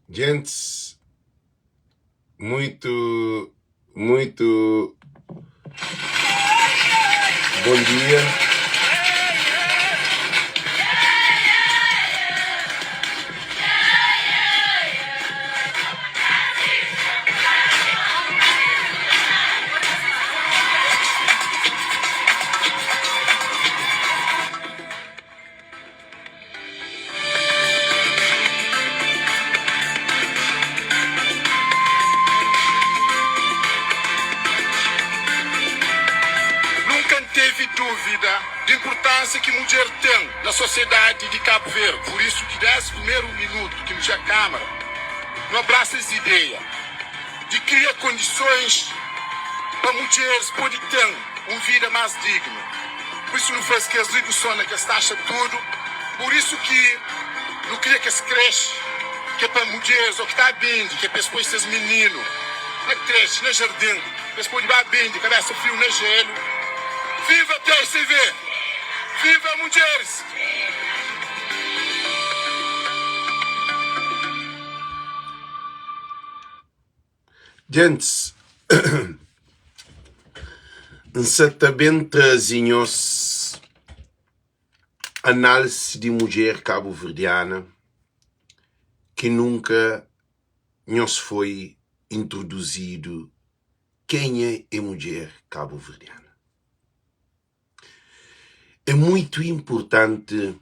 Djentis, muitu, muitu bon dia. Nunka N tevi dúvida di inpurtánsia ki mudjer ten na sosiedadi di Kabu Verdi. Pur isu ki désdi primeru minutu ki nu txiga Kámara, nu abrasa es ideia di kria kondisons pa mudjeris pode ten un vida más dignu. Pur isu nu faze kes riduson na kes taxa tudu. Pur isu ki nu kria kes krexe ki é pa mudjeris ô ki ta bende, ki é pa es poi ses mininu na krexe, na jardin, pa es pode ba bende kabesa friu na jelu. Viva PSV! Viva mudjeris! Gentis, N sa ta ben traze nhos análisi di mudjer kabuverdiana ki nunka nhos foi introduzidu kenha é mudjer kabuverdiana. É muitu inpurtanti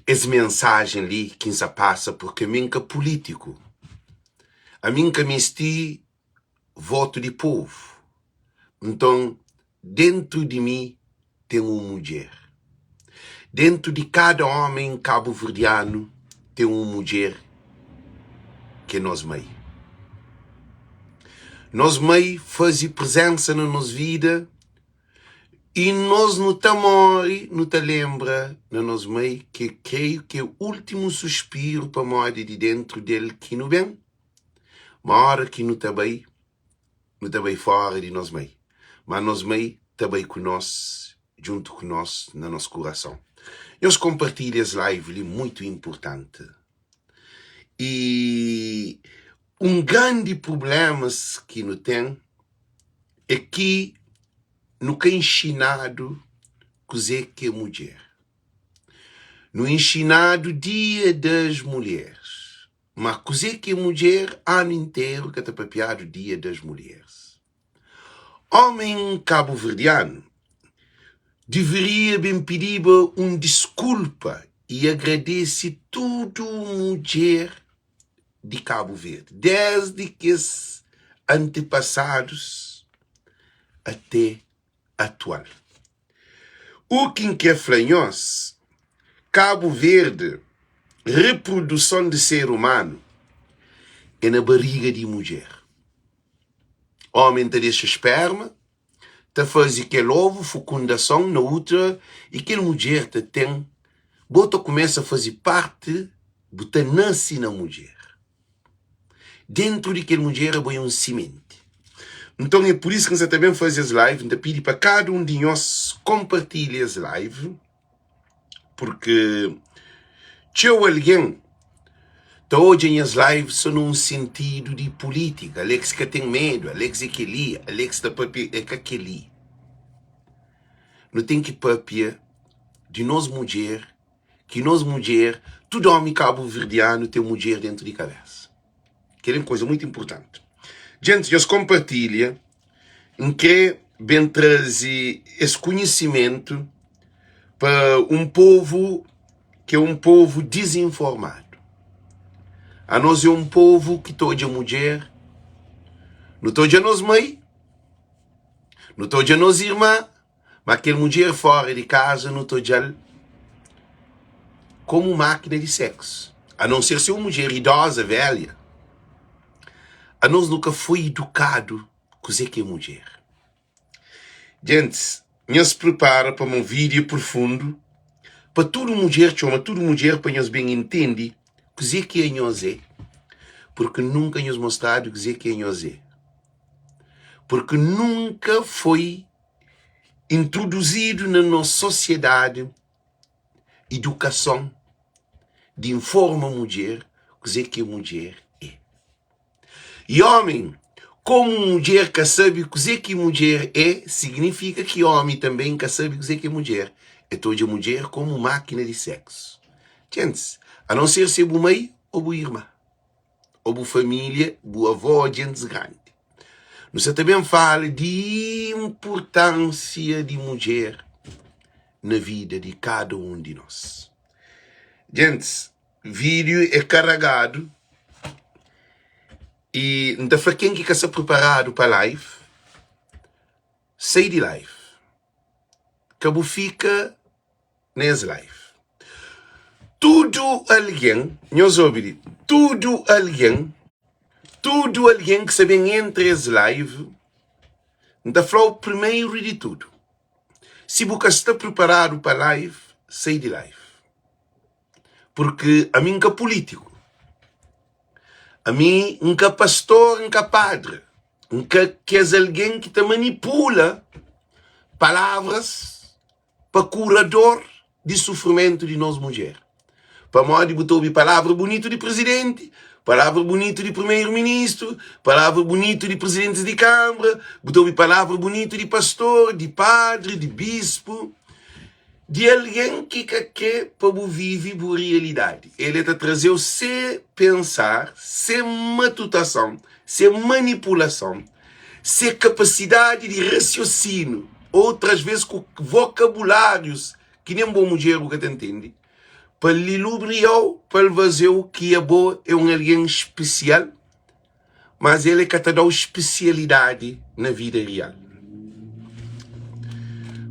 es mensajen li ki N sa pasa purki ami N ka pulítiku. Ami N ka mesti votu di povu. Nton, dentu di mi ten un mudjer. Dentu di kada ómen kabuverdianu ten un mudjer ki é nos mai. Nos mai faze prezénsa na nos vida. I nos nu ta móre, nu ta lenbra na nos mai ke kreiu ke últimu suspiru pamodi di dentu del ki nu ben, ma óra ki nu ta bai, nu ta bai fóra di nos mai, ma nos mai ta bai ku nos, djuntu ku nos na nos kurason. Nhos konpartilha es live li, muitu inpurtanti. I un grandi prublémas ki nu ten é ki nu ka inxinadu kuzê ki é mudjer. Nu inxinadu dia das mulheres, má kuzê ki é mudjer anu interu ka ta papiadu dia das mulheres. Ómi kabuverdianu deveria ben pidiba un diskulpa i agradese tudu mudjer di Kabu Verdi, desdi kes antepasadus ate atual. U ki N kre fla nhos, Kabu Verdi, reproduson di ser umanu é na bariga di mudjer. Omi ta dexa sperma, ta faze kel ovu, fukundason, na utra i kel mudjer ta ten, bo ta kumesa faze parti, bu ta nase na mudjer. Dentru di kel mudjer abo é un simenti. Nton é pur isu ki N sa ta ben faze es live, N ta pidi pa kada un di nhos konpartilha es live. Porque txeu algen ta odja nhas live so na un sentidu di pulítika. Alex ka ten medu, Alex é kel-li, Alex ta pâpia. É ka kel-li. Nu ten ki pâpia di nos mudjer, ki nos mudjer, tudu ómi kabuverdianu ten mudjer déntu di kabésa. Kel-li é un kuza mutu inportanti. Djentis, nhos konpartilha. N krê ben traze es konhisimentu pa un povu ki é un povu dizinformadu. Anos é un povu ki ta odja mudjer, nu ta odja nos mai, nu ta odja nos irma, ma kel mudjer fora di kaza nu ta odja-l komu mákina di seksu. A non ser si é un mudjer idoza, velha. Anos nu ka foi idukadu kuzê ki é mudjer. Gentis, nhos pripara pa un vídeo profundu pa tudu mudjer, txoma tudu mudjer pa nhos ben intende kuzê ki anhos é, purki nunka nhos mostradu kuzê ki anhos é, purki nunka foi introduzidu na nos sosiedadi idukason di informa mudjer kuzê ki é mudjer. I ómi, komu mudjer ka sabe kuzê ki mudjer é, signifika ki ómi tanbê ka sabe kuzê ki é mudjer. El ta odja mudjer komu mákina di séksu. Djentis, anonser si é bu mai ô bu irma, ô bu família, bu avó ô djentis grandi. Nu sa ta ben fala di inpurtánsia di mudjer na vida di kada un di nos. Djentis, vídiu é karagadu i N ta fla ken ki ka sta priparadu pa live, sai di live. Ka bu fika na es live. Tudu algen, nhos obi li, tudu algen, tudu algen ki sta ben entra es live, N ta fla-u primeru di tudu, si bu ka sta priparadu pa live, sai di live. Purki ami N ka pulítiku, ami N ka pastor, N ka padri, N ka kes algen ki ta manipula palavras pa kura dor di sufrimentu di nos mudjer. Pamodi bu ta obi palavra bunitu di prizidenti, palavra bunitu di primeru ministru, palavra bunitu di prizidentis di kanbra, bu ta obi palavra bunitu di pastor, di padri, di bispu, di algen ki ka kre pa bu vive bu rialidadi. El e ta traze-u se pensar, se matutason, se manipulason, se kapasidadi di rasiosinu, outras ves ku vokabulárius ki nen bo mudjer bu ka ta ntende, pa lilubria-u, pa el faze-u ki abo é un algen spesial, mas el é ka ta da-u spesialidadi na vida real.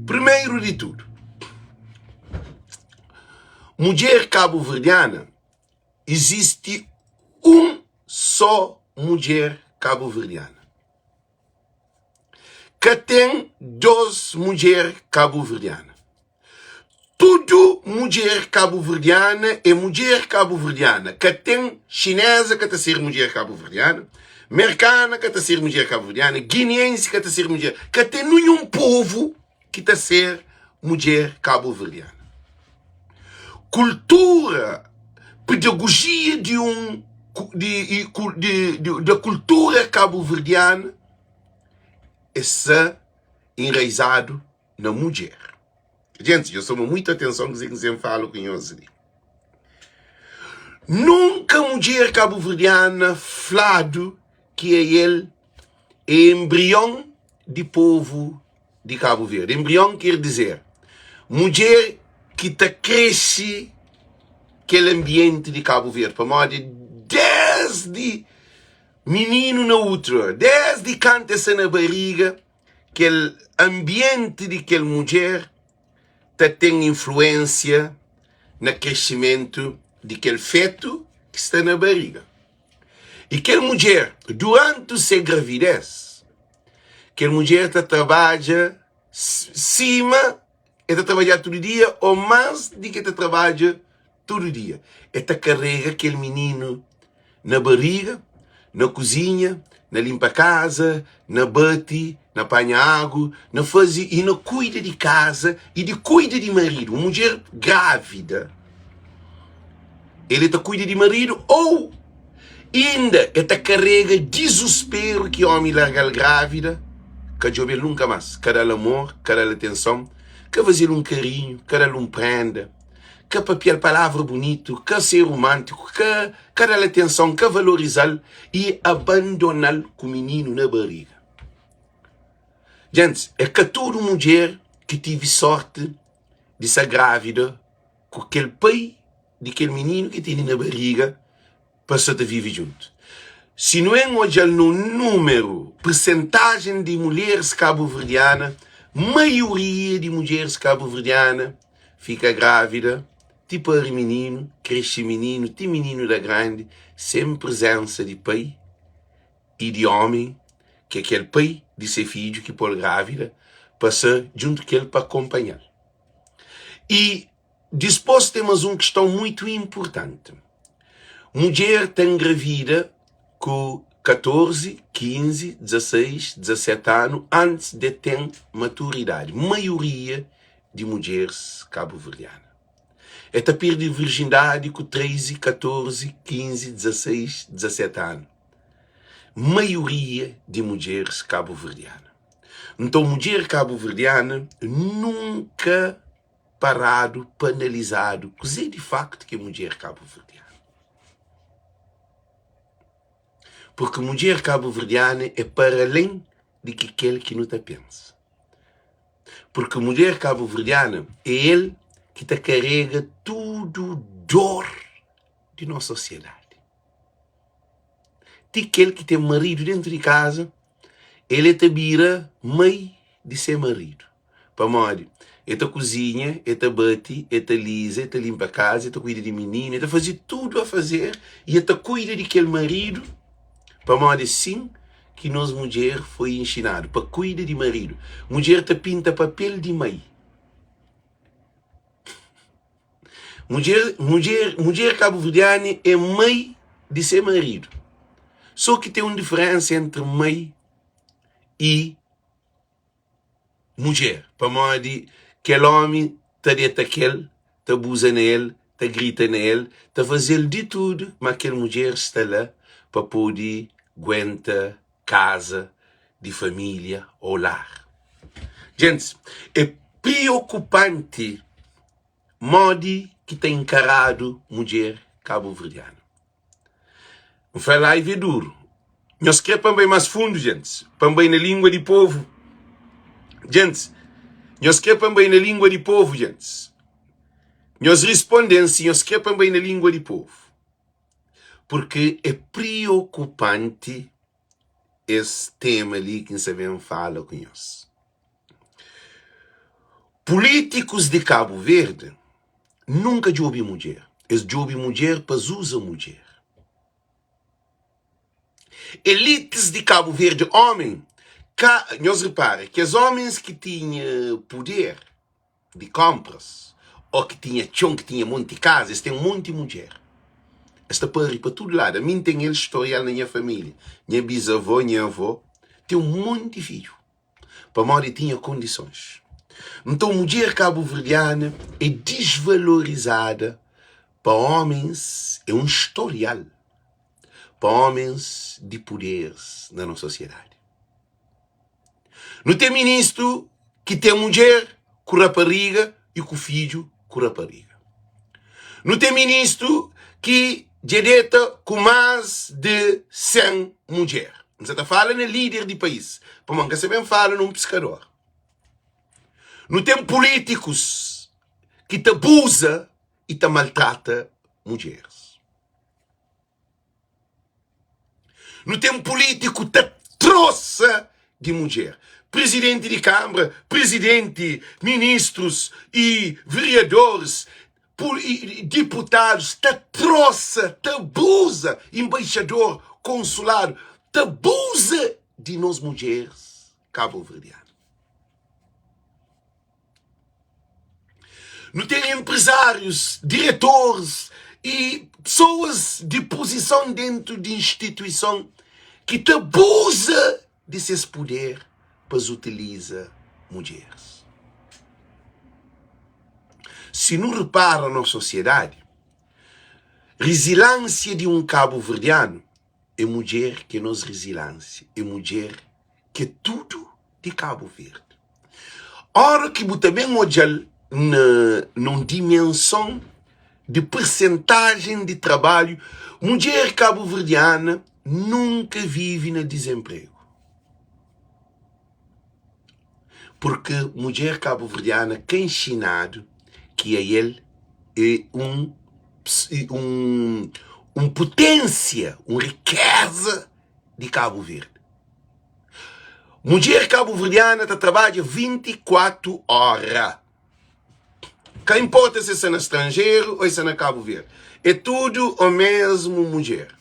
Primeru di tudu, mudjer kabuverdiana Izisti un só mudjer kabuverdiana. Ka ten dos mudjer kabuverdiana. Tudu mudjer kabuverdiana é mudjer kabuverdiana. Ka ten xineza ka ta ser mudjer kabuverdiana, merkana ka ta ser mudjer kabuverdiana, giniensi ka ta ser mudjer. Ka ten ninhun povu ki ta ser mudjer kabuverdiana. Kultura, pedagojia di un di, di, di, da kultura kabuverdiana é sa enraizadu na mudjer. Gente, nhos toma muita atenson kuzê ki N fala ku nhos li. Nunka mudjer kabuverdiana fladu ki é el é embrion di povu di Kabu Verdi. Embrion ker dizer mudjer ki ta krese kel anbienti di Kabu Verdi, pamodi desdi mininu na utru, desdi kantu el sta na bariga, kel anbienti di kel mudjer ta ten influensia na kresimentu di kel fetu ki sta na bariga. I kel mudjer, duranti se gravidez, kel mudjer ta trabadja sima el ta trabadja tudu dia ô más di ki el ta trabadja tudu dia. El ta karega kel mininu na bariga, na kuzinha, na linpa kaza, na bati, na panha agu, na faze i na kuida di kaza i di kuida di maridu. Un mudjer grávida, el ta kuida di maridu ô inda el ta karega dizusperu ki ómi larga-l grávida, ka djobe-l nunka más, ka da-l amor, ka da-l atenson, ka faze-l un karinhu, ka da-l un prenda, ka papia-l palavra bunitu, ka ser romántiku, ka ka da-l atenson, ka valoriza-l i abandona-l ku mininu na bariga. Gentis, é ka tudu mudjer ki tivi sórti di sta grávida ku kel pai di kel mininu ki tene na bariga pa sta ta vive djuntu. Si nu en odja-l nu númeru, persentajen di mulheris kabuverdiana, maioria di mudjeris kabuverdiana fika grávida ti pari mininu, krexe mininu, ti mininu da grandi, sen prezensa di pai i di omi, ki é kel pai di se fidju ki pô-l grávida, pa sta djuntu ku el pa akonpanha-l. I dispôs ten más un kiston muitu inpurtanti. Mudjer ta engravida ku 14, 15, 16, 17 anu antis de ten maturidadi. Maioria di mudjeris kabuverdiana. El ta perde virjindadi ku 13, 14, 15, 16, 17 anu. Maioria di mudjeris kabuverdiana. Nton mudjer kabuverdiana nunka paradu pa analizadu kuzê di faktu ki é mudjer kabuverdiana. Purki mudjer kabuverdiana é para alén di ki kel ki nu ta pensa. Purki mudjer kabuverdiana é el ki ta karega tudu dor di nos sosiedadi. Ti kel ki ten maridu dentu di kaza, el é ta bira mai di se maridu. Pamodi el ta kuzinha, el ta bati, el ta liza, el ta linpa kaza, el ta kuida di mininu, el ta faze tudu a fazer i el ta kuida di kel maridu. Pamodi é sin ki nos mudjer foi inxinadu, pa kuida di maridu. Mudjer ta pinta papel di mai. Mudjer, mudjer, mudjer kabuverdiana é mai di se maridu. Sô ki ten un diferénsa entri mai i mudjer, pamodi kel ómi ta deta kel, ta abuza na el, ta grita na el, ta faze-l di tudu, má kel mudjer sta la pa pode guenta kaza di família ô lar. Gentis, é priokupanti modi ki ta inkaradu mudjer kabuverdianu. N fla live é duru. Nhos kre pa N bai más fundu, gentis? Pa N bai na língua di povu? Gentis, nhos kre pa N bai na língua di povu, gentis? Nhos risponde-m si nhos kre pa N bai na língua di povu. Purki é priokupanti es tema li ki N sa ben fala ku nhos. Pulítikus di Kabu Verdi nunka djobe mudjer. Es djobe mudjer pa es uza mudjer. Elitis di Kabu Verdi, ómi, ka, nhos repara, kes ómis ki tinha puder di kónpras ô ki tinha txon, ki tinha monti kaza, es ten monti mudjer. Es ta pari pa tudu ladu. Ami N ten el storial na nha família. Nha bizavó, nha avó ten un monti fidju. Pamodi tinha kondisons. Nton mudjer kabuverdiana é disvalorizada pa ómens, é un storial pa ómens di puderis na nos sosiedadi. Nu ten ministru ki ten mudjer ku rapariga i ku fidju ku rapariga. Nu ten ministru ki dja deta ku más di 100 mudjer. N sa ta fala na líder di país, pamodi N ka sa ben fala na un piskador. Nu ten pulítikus ki ta abuza i ta maltrata mudjeris. Nu ten pulítiku ta trosa di mudjer. Prizidenti di kanbra, prizidenti, ministrus i veriadoris, diputadus ta trosa, ta abuza, inbaixador, konsuladu, ta abuza di nos mudjeris kabuverdianu. Nu ten enprezárius, diretoris i pesoas di puzison dentu di instituison ki ta abuza di ses puder pa es utiliza mudjeris. Si nu repara nos sosiedadi, rizilánsia di un kabuverdianu é mudjer ki é nos rizilánsia, é mudjer ki é tudu di Kabu Verdi. Ora ki bu ta ben odja-l na na un dimenson di persentajen di trabalhu, mudjer kabuverdiana nunka vive na dizenpregu. Purki mudjer kabuverdiana ka inxinadu ki ael é un un un puténsia, un rikéza di Kabu Verdi. Mudjer kabuverdiana ta trabadja 24 óra. Ka inporta si sta na stranjeru ô sta na Kabu Verdi. É tudu omésmu mudjer.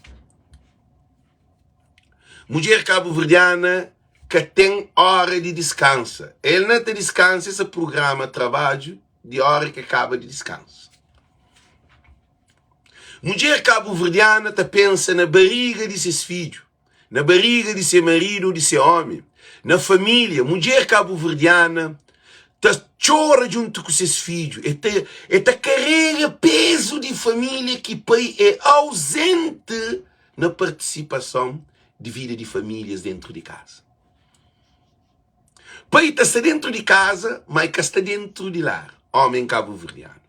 Mudjer kabuverdiana ka ten óra di diskansa. El na ta diskansa, el sa prugrama trabadju di óra ki el kaba di diskansa. Mudjer kabuverdiana ta pensa na bariga di ses fidju, na bariga di se maridu ô di se ómi, na família. Mudjer kabuverdiana ta txora djuntu ku ses fidju, el ta, el ta karega pezu di família ki pai é auzenti na partisipason. di vida di famílias dentru di kaza. Pai ta sta dentru di kaza, ma e ka sta dentru di lar, omen kabuverdianu.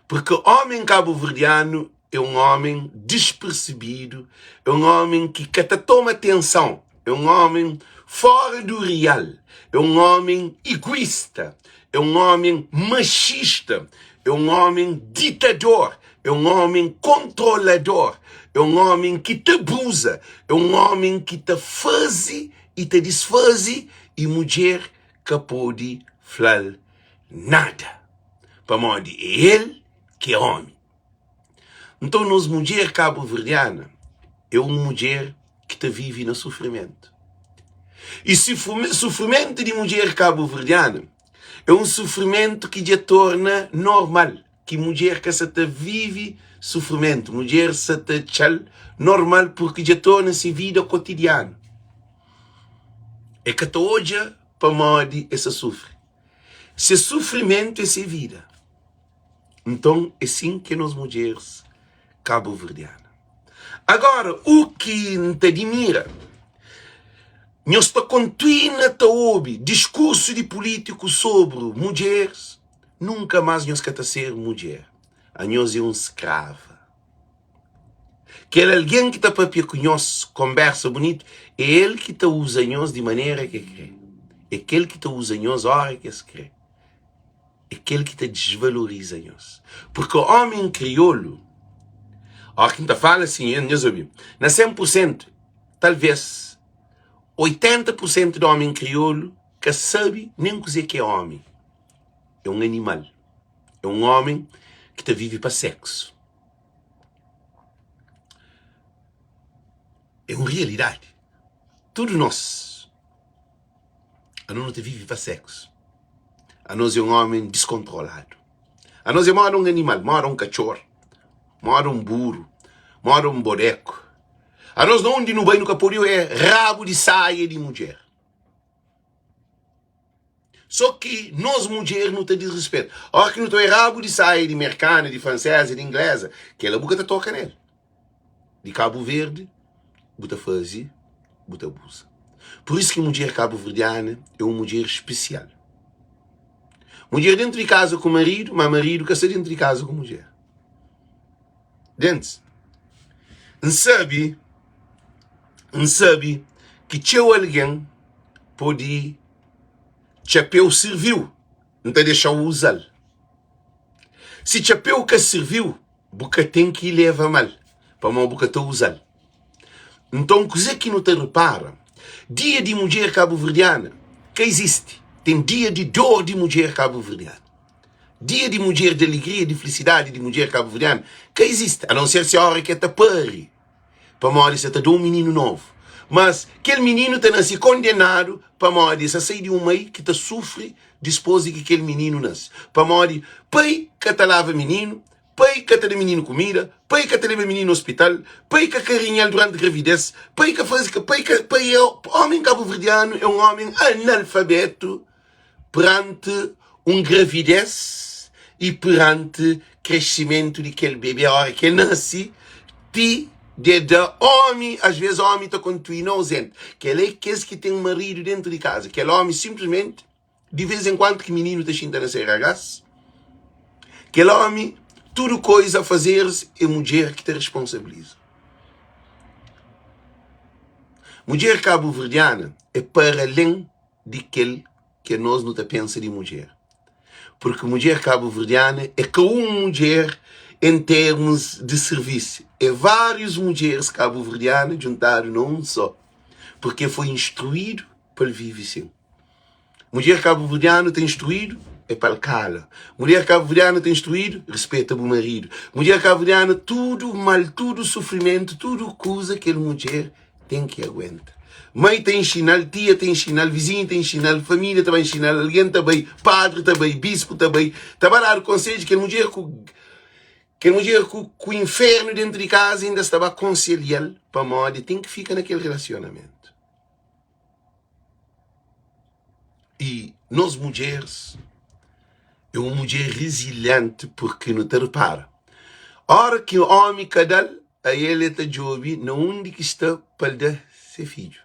Porque homem cabo-verdiano é um homem despercebido, é um homem que ka ta toma atenção, é um homem fora do real, é um homem egoísta, é um homem machista, é um homem ditador, é um homem controlador, é um homem que ta abusa, é um homem que ta faze e ta desfaze e mudjer ka pode fla-l nada. pamodi é el ki é omi. Nton nos mudjer kabuverdiana é un mudjer ki ta vive na sufrimentu. I sufrimentu di mudjer kabuverdiana é un sufrimentu ki dja torna normal, ki mudjer ka sa ta vive sufrimentu, mudjer sa ta atxa-l normal purki dja torna se vida kotidianu. E ka ta odja pamodi e sa sufri. Se sufrimentu é se vida. Nton é sin ki é nos mudjeris kabuverdiana. Agora, u ki N ta dimira, nhos ta kontuina ta obi diskursu di pulítiku sobri mudjeris, nunka más nhos ka ta ser mudjer. Anhos é un skrava. Kel algen ki ta pâpia ku nhos konbérsa bunitu, é el ki ta uza nhos di manera ki el krê. É kel ki ta uza nhos óra ki es krê. É kel ki ta disvaloriza nhos. Purkê ómi kriolu, óra ki N ta fala sin, nhos obi, na 100 pursentu, talvês 80 pursentu di ómi kriolu ka sabe nen kuzê ki é ómi. É un animal. É un ómi ki ta vive pa séksu. É un realidadi. Tudu nos, anos nu ta vive pa séksu. Anos é un ómi diskontroladu. Anos é moda un animal, moda un katxor, moda un buru, moda un bodeku. Anos na undi nu bai nu ka pode é rabu di saia di mudjer. Só ki nos mudjer nu ta disrespeta. Óras ki nu ta oi rabu di saia di merkana, di franseza, di ingleza, kela bu ka ta toka nel. Di Kabu Verdi, bu ta faze, bu ta abuza. Pur isu ki mudjer kabuverdiana é un mudjer spesial. Mudjer dentu di kaza ku maridu, ma maridu ka sta dentu di kaza ku mudjer. Gentis, N sabe, N sabe ki txeu algen pode txapéu sirvi-u, N ta dexa-u uza-l. Si txapéu ka sirvi-u, bu ka ten ki leva mal, pamodi bu ka ta uza-l. Nton, kuzê ki nu ta repara? Dia di mudjer kabuverdiana ka izisti. Ten dia di dor di mudjer kabuverdiana. Dia di mudjer di alegria, di felisidadi di mudjer kabuverdiana ka izisti, a non ser se ora ki el ta pari, pamodi sa ta da un mininu novu. Mas kel mininu ta nase kondenadu pamodi sa sai di un mai ki ta sufri dispos di ki kel mininu nase. Pamodi pai ka ta lava mininu, pai ka ta da mininu kumida, pai ka ta leba mininu ospital, pai ka karinha-l duranti gravidez, pai ka faze, pai ka, pai é, omi kabuverdianu é un omi analfabetu. Peranti un gravidez i peranti kresimentu di kel bebe ora ki el nase ti de da omi as ves omi ta kontinua ozenti kel é kes ki ten maridu dentu di kaza kel omi sinplismenti di vez en kuantu ki mininu ta xinta na se ragas kel omi tudu koiza afazeris é mudjer ki ta responsabiliza mudjer kabuverdiana é para alen di kel ke nos nu ta pensa di mudjer. Porque mudjer kabuverdiana é ka un mudjer en termos de servise, é vários mudjeres kabuverdiana djuntadu na un só, porque foi instruídu pa el vive sin. Mudjer kabuverdianu ta instruídu é pa el kala. Mudjer kabuverdianu ta instruídu rispeta bu maridu. Mudjer kabuverdiana tudu mal, tudu sufrimentu, tudu kuza kel mudjer ten ki aguenta. Mai ta inxina-l, tia ta inxina-l, vizinhu ta inxina-l, família ta ba inxina-l, algen ta bai, padri ta bai, bispu ta bai, ta ba dadu konsedju. Kel mudjer ku kel mudjer ku ku infernu dentu di kaza inda sta ba konselha-l pamodi ten ki fika na kel relasionamentu. I nos mudjeris é un mudjer rizilienti purki nu ta repara, óra ki ómi ka da-l. Ael e ta djobe na undi ki sta pa el da se fidju.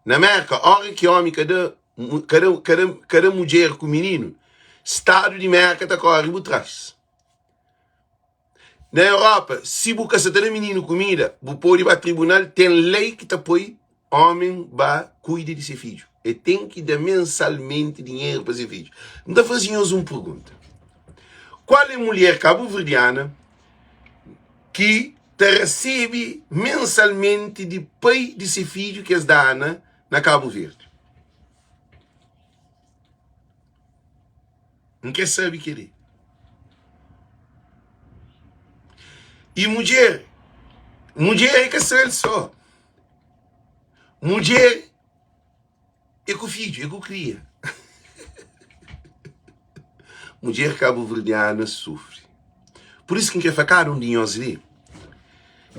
Na Mérka, óra ki ómi ka da ka da ka da ka da mudjer ku mininu, stadu di Mérka ta kóre bu tras. Na Europa, si bu ka sa ta da mininu kumida, bu pode ba tribunal, ten lei ki ta poi ómi ba kuida di se fidju. E ten ki da mensalmenti dinheru pa se fidju. N ta faze nhos un pergunta, kual é mulher kabuverdiana ki ta rasebe mensalmenti di pai di se fidju ki es dana na Kabu Verdi? N kre sabe kel-li. I mudjer, mudjer é ka sô el sô. Mudjer é ku fidju, é ku kria. Mudjer kabuverdiana sufri. Pur isu ki N kre fla kada un di nhos li,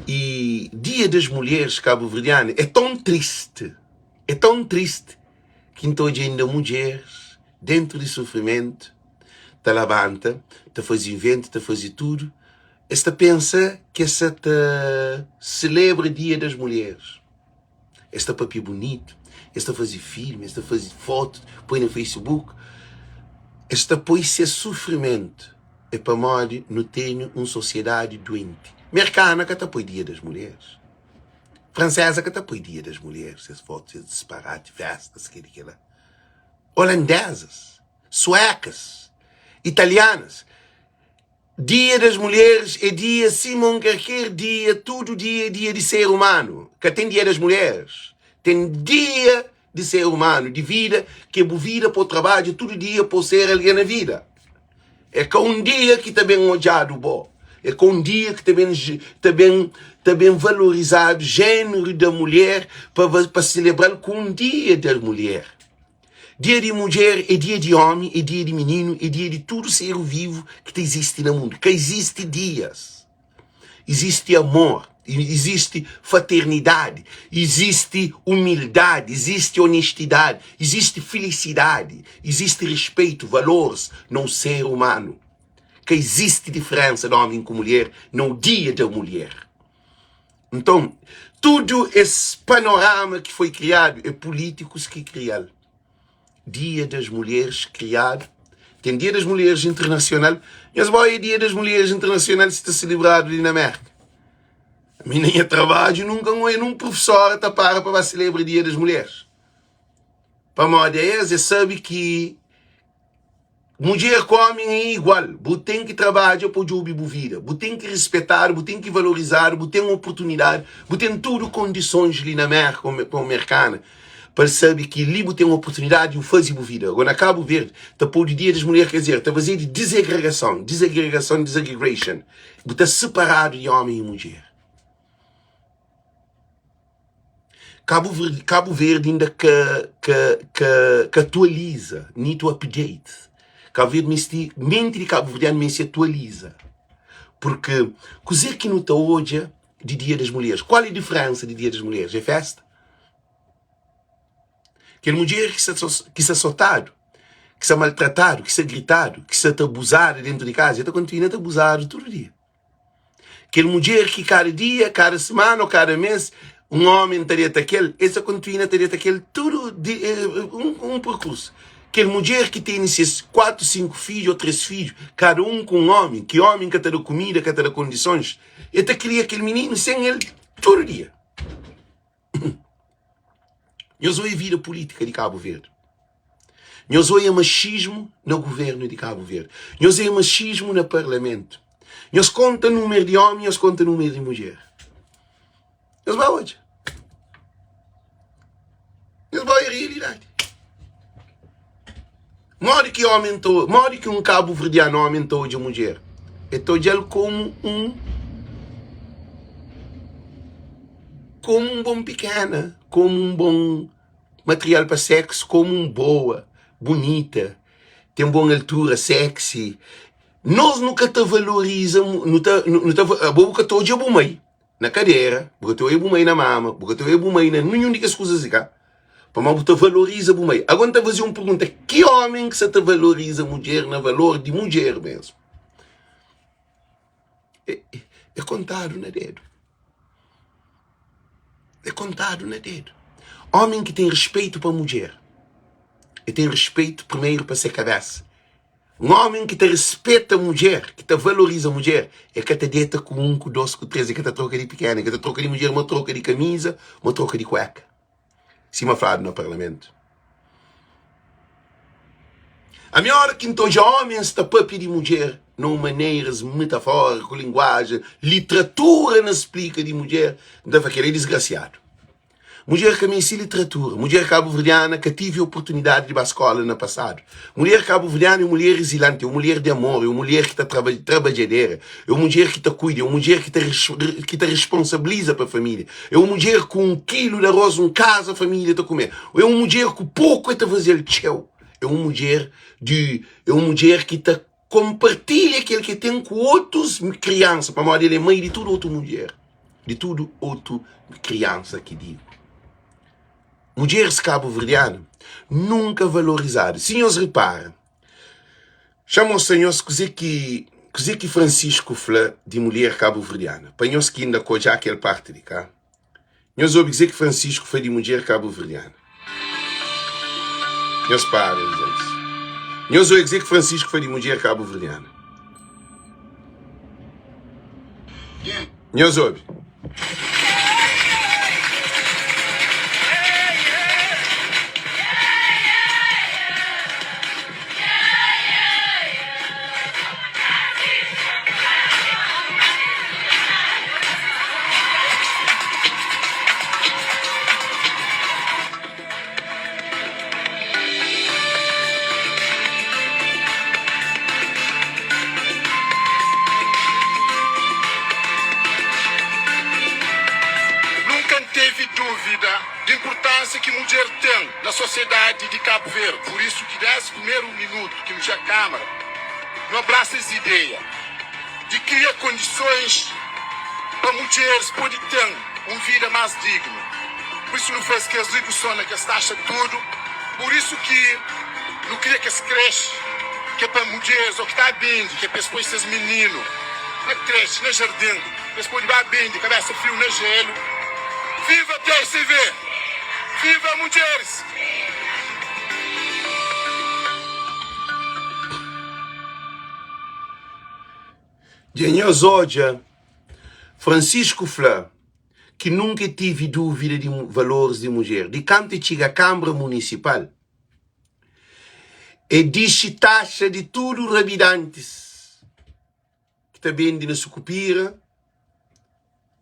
i Dia das Mulheres Kabuverdiana é tãu tristi, é tãu tristi ki N ta odja inda mudjeris dentu di sufrimentu ta labanta, ta faze inventu, ta faze tudu, es ta pensa ki es sa ta selebra Dia das Mulheres. Es ta papia bunitu, es ta faze filmi, es ta faze fotu, poi na Facebook. Es ta poi ses sufrimentu. É pamodi nu tene un sosiedadi duenti. Merkana ka ta poi Dia das Mulheres. Franseza ka ta poi Dia das Mulheres, ses fotu, ses disparati, festas, kel-li, kel-la. Olandezas, suekas, italianas. Dia das Mulheres é dia sima un karker dia, tudu dia é dia di ser umanu. Ka ten dia das mulheres, ten dia di ser umanu, di vida, ki é bu vida pa bu trabadja tudu dia pa bu ser algen na vida. É ka un dia ki ta ben odjadu bo, é ka un dia ki ta ben ta ben ta ben valorizadu jéneru da mulher pa pa selebra-l ku un dia da mulher. Dia di mudjer é dia di ómi, é dia di mininu, é dia di tudu ser vivu ki ta izisti na mundu. Ka izisti dias, izisti amor, izisti fraternidadi, izisti umildadi, izisti onestidadi, izisti filisidadi, izisti rispeitu, valoris na un ser umanu. Ka izisti diferénsa di ómi ku mulher na dia da mulher. Nton, tudu es panorama ki foi kriadu é pulítikus ki kria-l. Dia das Mulheres kriadu, ten Dia das Mulheres Internasional, nhos ba oia Dia das Mulheres Internasional si ta selebradu li na Mérka. Mi na nha trabadju nunka N oia nun prufesora ta para pa ba selebra Dia das Mulheres. Pamodi es, es sabe ki Mudjer ku omi é igual, bu ten ki trabadja pa djobi bu vida, bu ten ki rispetadu, bu ten ki valorizadu, bu ten oportunidadi, bu ten tudu kondisons li na Merka pa un merkana pa el sabe ki li bu ten oportunidadi di bu faze bu vida. Agora na Kabu Verdi ta podu dia das mulher, ker dizer, ta fazedu dizagregason, dizagregason, disagregation, bu ta siparadu di omi i mudjer. Kabu Verde, Kabu Verde inda ka, ka, ka, ka atualiza, need to update. Kabu Verde mesti, menti di Kabu Verdianu mesti atualiza. Porque kuzê ki nu ta odja di Dia das Mulheres? Qual é diferença di Dia das Mulheres? É festa? Kel mudjer ki sta, ki sta sotadu, ki sta maltratadu, ki sta gritadu, ki sta ta abuzadu dentu di kaza, el ta kontinua ta abuzadu tudu dia. Kel mudjer ki kada dia, kada simana ô kada mês un ómi ta deta ku el, el ta kontinua ta deta ku el tudu di, un, un perkursu. Kel mudjer ki tene ses 4, 5 fidju ô 3 fidju, kada un ku un ómi, ki ómi ka ta da kumida, ka ta da kondisons, el ta kria kel mininu sen el tudu dia. Nhos oia vida pulítika di Kabu Verdi. Nhos oia maxismu na guvernu di Kabu Verdi. Nhos oia maxismu na parlamentu. Nhos konta númeru di ómi, nhos konta númeru di mudjer. Nhos ba odja. Nhos ba oia realidadi. Modi ki ómi ta, modi ki un kabuverdianu ómi ta odja mudjer? El ta odja-l komu un komu un bon pikena, komu un bon material pa seksu, komu un boa, bunita, ten bon altura, seksi. Nos nu ka ta valoriza, nu ta, nu ta, abo bu ka ta odja bu mai na kadera, bu ka ta odja bu mai na mama, bu ka ta odja bu mai na ninhun di kes kuzas li ka. Pamodi bu ta valoriza bu mai. Agora N ta faze un pergunta, ki omi ki sa ta valoriza mudjer na valor di mudjer mesmu? É kontadu na dedu. É kontadu na dedu. Ómi ki ten respetu pa mudjer, el ten respetu primeru pa se kabésa. Un ómi ki ta respeta mudjer, ki ta valoriza mudjer, el ka ta deta ku un, ku dôs, ku três, el ka ta troka di pikena, el ka ta troka di mudjer, ma troka di kamiza, ma troka di kueka. Sima fladu na parlamentu. Ami ora ki N ta odja ómens ta papia di mudjer na un maneras metafóriku, linguajen, litratura na splika di mudjer, N ta fla kel-la é disgrasiadu. Mudjer ka meste litratura. Mudjer kabuverdiana ka tive oportunidadi di ba skóla na pasadu. Mulher kabuverdiana é un mulher rezilante, é un mulher di amor, é un mulher ki ta trabadjadera, é un mudjer ki ta kuida, é un mudjer ki ta ki ta responsabiliza pa família, é un mudjer ku un kilu di arroz un kaza família ta kume, é un mudjer ku poku e ta faze-l txeu, é un mudjer di é un mudjer ki ta konpartilha kel ki ten ku otus kriansa pamodi el é mai di tudu otu mudjer, di tudu otu kriansa ki digo. Mudjeris kabuverdianu nunka valorizadu. Si nhos ripara, xa mostra nhos kuze ki kuze ki Francisco fla di mulher kabuverdiana. Pa nhos ki inda ka odja kel parti li ka, nhos obi kuze ki Francisco fla di mudjer kabuverdiana. Nhos para gentis. Nhos obi kuze ki Francisco fla di mudjer kabuverdiana. Nhos obi. Nunka N tevi dúvida di inpurtánsia ki mudjer ten na sosiedadi di Kabu Verdi. Pur isu ki désdi primeru minutu ki nu txiga Kámara, nu abrasa es ideia di kria kondisons pa mudjeris pode ten un vida más dignu. Pur isu nu faze kes riduson na kes taxa tudu. Pur isu ki nu kria kes krexe ki é pa mudjeris ô ki ta bende, ki é pa es poi ses mininu na krexe, na jardin, pa es pode ba bende kabésa friu na jelu. Viva PSV! Viva mudjeris! Dja nhos odja, Francisco fla ki nunka e tive dúvida di valoris di mudjer. Di kantu e txiga Kanbra Munisipal, e dixi taxa di tudu rabidantis ki ta bende na Sukupira,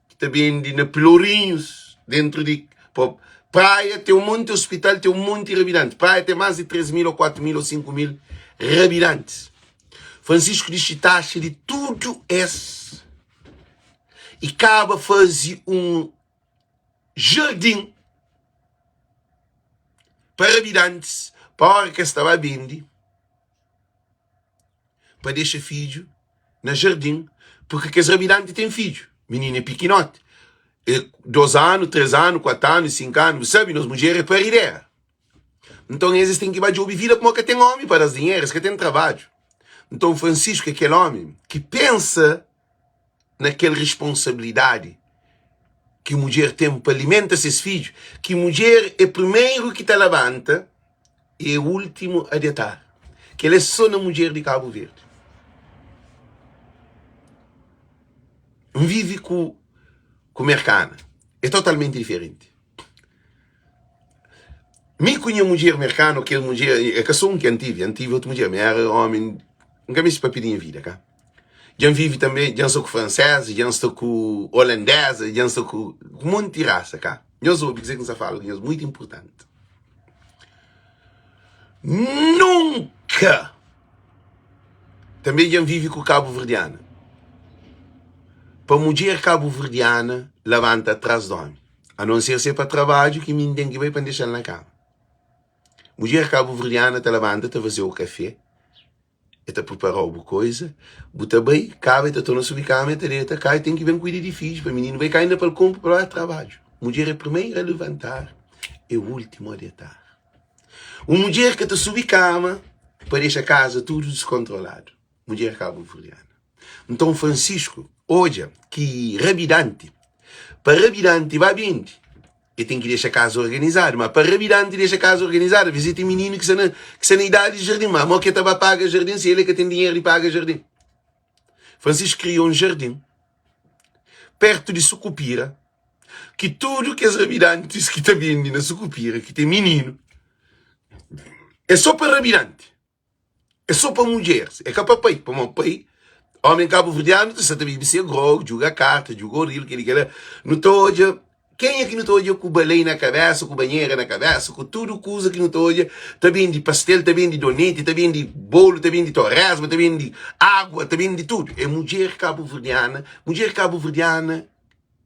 ki ta bende na Pilorinhus, dentru di Praia ten un monti ospital, ten un monti rabidantis. Praia ten más di 3 mil ô 4 mil ô 5 mil rabidantis. Francisco dixi taxa di tudu es i kaba faze un jardin pa rabidantis pa ora ki es ta ba bende pa dexa fidju na jardin porque kes rabidanti ten fidju mininu é pikinoti é 2 anu, 3 anu, 4 anu, 5 anu, bu sabe nos mudjer é paridera nton es es ten ki ba djobe vida pamodi ka ten omi pa da-s dinheru es ka ten trabadju nton Francisco é kel omi ki pensa na kel responsabilidadi ki mudjer ten pa alimenta ses fidju, ki mudjer é primeru ki ta labanta e é últimu a detar. Kel é sô na mudjer di Kabu Verdi. N vive ku ku merkana, é totalmenti diferenti. Mi ku nha mudjer merkanu, kel mudjer, é ka sô un ki N tive, N tive otu mudjer, mi éra ómi, N ka meste papia di nha vida, ka. Dja N vive tanbe, dja N sta ku franseza, dja N sta ku olandeza, dja N sta ku monti rasa ka. Nhos obi kuzê ki N sta fala ku nhos, muitu inpurtanti. Nunka! Tanbe dja N vive ku kabuverdiana. Pa mudjer kabuverdiana labanta tras di omi, anonser si é pa trabadju ki mi N ten ki bai pa N dexa-l na kama. Mudjer kabuverdiana ta labanta ta faze-u kafé. E ta pripara-u bu koiza, bu ta bai, kaba e ta torna subi kama, e ta deta, kai, ten ki ben kuida di fidju pa mininu bai kai inda pa el konpo pa bai trabadju. Mudjer é primeira a levantar, é último a detar. Un mudjer ka ta subi kama pa dexa kaza tudu diskontroladu. Mudjer kabuverdiana. Nton Francisco. odja ki rabidanti, pa rabidanti ba bende, e ten ki dexa kaza organizadu. Ma pa rabidanti dexa kaza organizadu, avês e ten mininu ki sta na, ki sta na idadi di jardin. Ma mo ki e ta ba paga jardin si el e ka ten dinheru di paga jardin? Francisco kria un jardin pertu di Sukupira ki tudu kes rabidantis ki ta bende na Sukupira ki ten mininu é so pa rabidanti. É só pa mudjeres, é ka pa pai, pamodi pai, homem cabo-verdiano ta sta ta bibi se grog, djuga karta, djuga oril, keli kela, nu ta odja, kenha ki nu ta odja ku balei na kabesa, ku banhera na kabesa, ku tudu kuza ki nu ta odja, ta bendi pastel, ta bendi doneti, ta bendi bolu, ta bendi toresma, ta bendi agua, ta bendi tudu, é mudjer cabo-verdiana, mudjer cabo-verdiana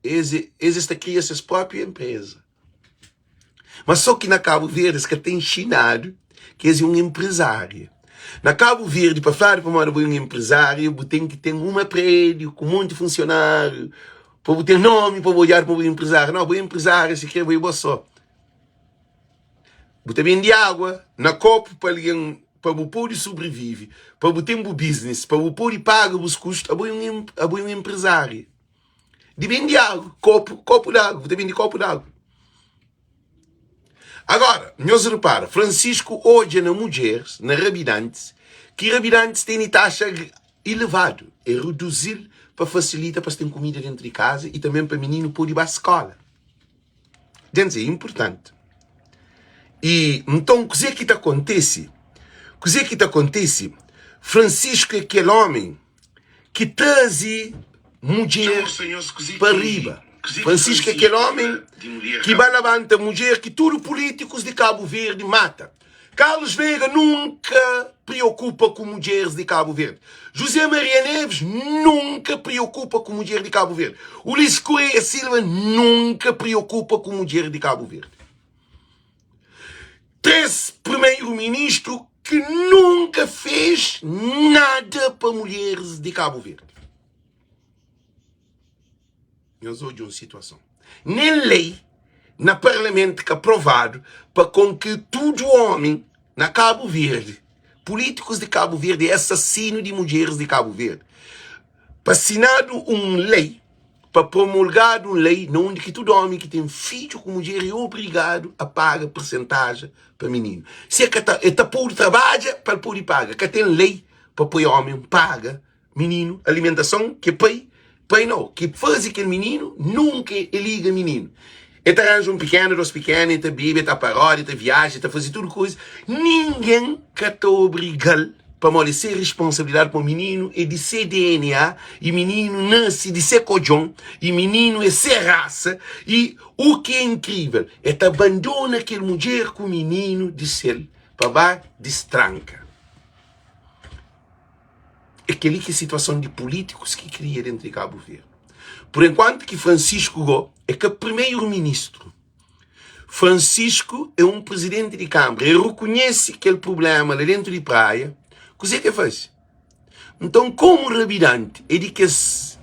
es es ta kria ses propi empresa. Ma só ki na Kabu Verdi es ka ta inxinadu ki es é un enprezária. Na Kabu Verdi, pa fladu pamodi bo é un enprezária, bu ten ki ten uma prédiu ku monti funsionáriu, pa bu ten nómi pa bu odjadu pa bo é enprezária. Nau, bo é enprezária si kre bo é bo só. Bu ta bende água na kopu pa algen, pa bu pode sobrivive, pa bu ten bu biznis, pa bu pode paga bus kustu, abo é un abo é un enprezária. Di bende agu, kopu, kopu di agu, bu ta bende kopu di agu. Agora, nhos repara, Francisco odja na mudjeres, na rabidantis, ki rabidantis tene taxa elevadu, e reduzi-l pa fasilita pa es ten kumida dentru di kaza i tanben pa mininu pode ba skola. Gentis, é inportanti. I nton, kuzê ki ta kontise? Kuzê ki ta kontise? Francisco é kel ómi ki traze mudjer pa riba. Francisco é kel ómi ki ba labanta mudjer ki tudu pulítikus di Kabu Verdi mata. Carlos Veiga nunka priokupa ku mudjeris di Kabu Verdi. José Maria Neves nunka priokupa ku mudjer di Kabu Verdi. Ulisses Correia Silva nunka priokupa ku mudjer di Kabu Verdi. 3 primeiro-ministro que nunca fez nada pa mulheres de Cabo Verde. Nhos odja un situason. Nem lei na parlamento que aprovado pa com que tudo homem na Cabo Verde, políticos de Cabo Verde é assassino de mulheres de Cabo Verde. Pa assinado um lei pa promulgadu un lei na undi ki tudu omi ki ten fidju ku mudjer é obrigadu a paga persentaja pa mininu. Si e ka ta, e ta podu trabadja pa el podi paga. Ka ten lei pa poi omi paga mininu alimentason ki pai, pai nau, ki fazi kel mininu nunka e liga mininu. E ta ranja un pikenu, dos pikenu, e ta bibi, e ta parodia, e ta viaja, e ta fazi tudu kuza. Ningen ka ta obriga-l pamodi se responsabilidadi pa mininu é di se DNA i mininu nase di se kodjon i mininu é se rasa i u ki é inkrivel e ta abandona kel mudjer ku mininu di sel pa ba distranka. É kel-li ki é situason di pulítikus ki kria dentru di Kabu Verdi. Pur enkuantu ki Francisco go é ka primeiro-ministru, Francisco é un prizidenti di kanbra, el rekonhese kel prubléma la dentru di Praia, kuzê ki el faze? Nton, komu rabidanti é di kes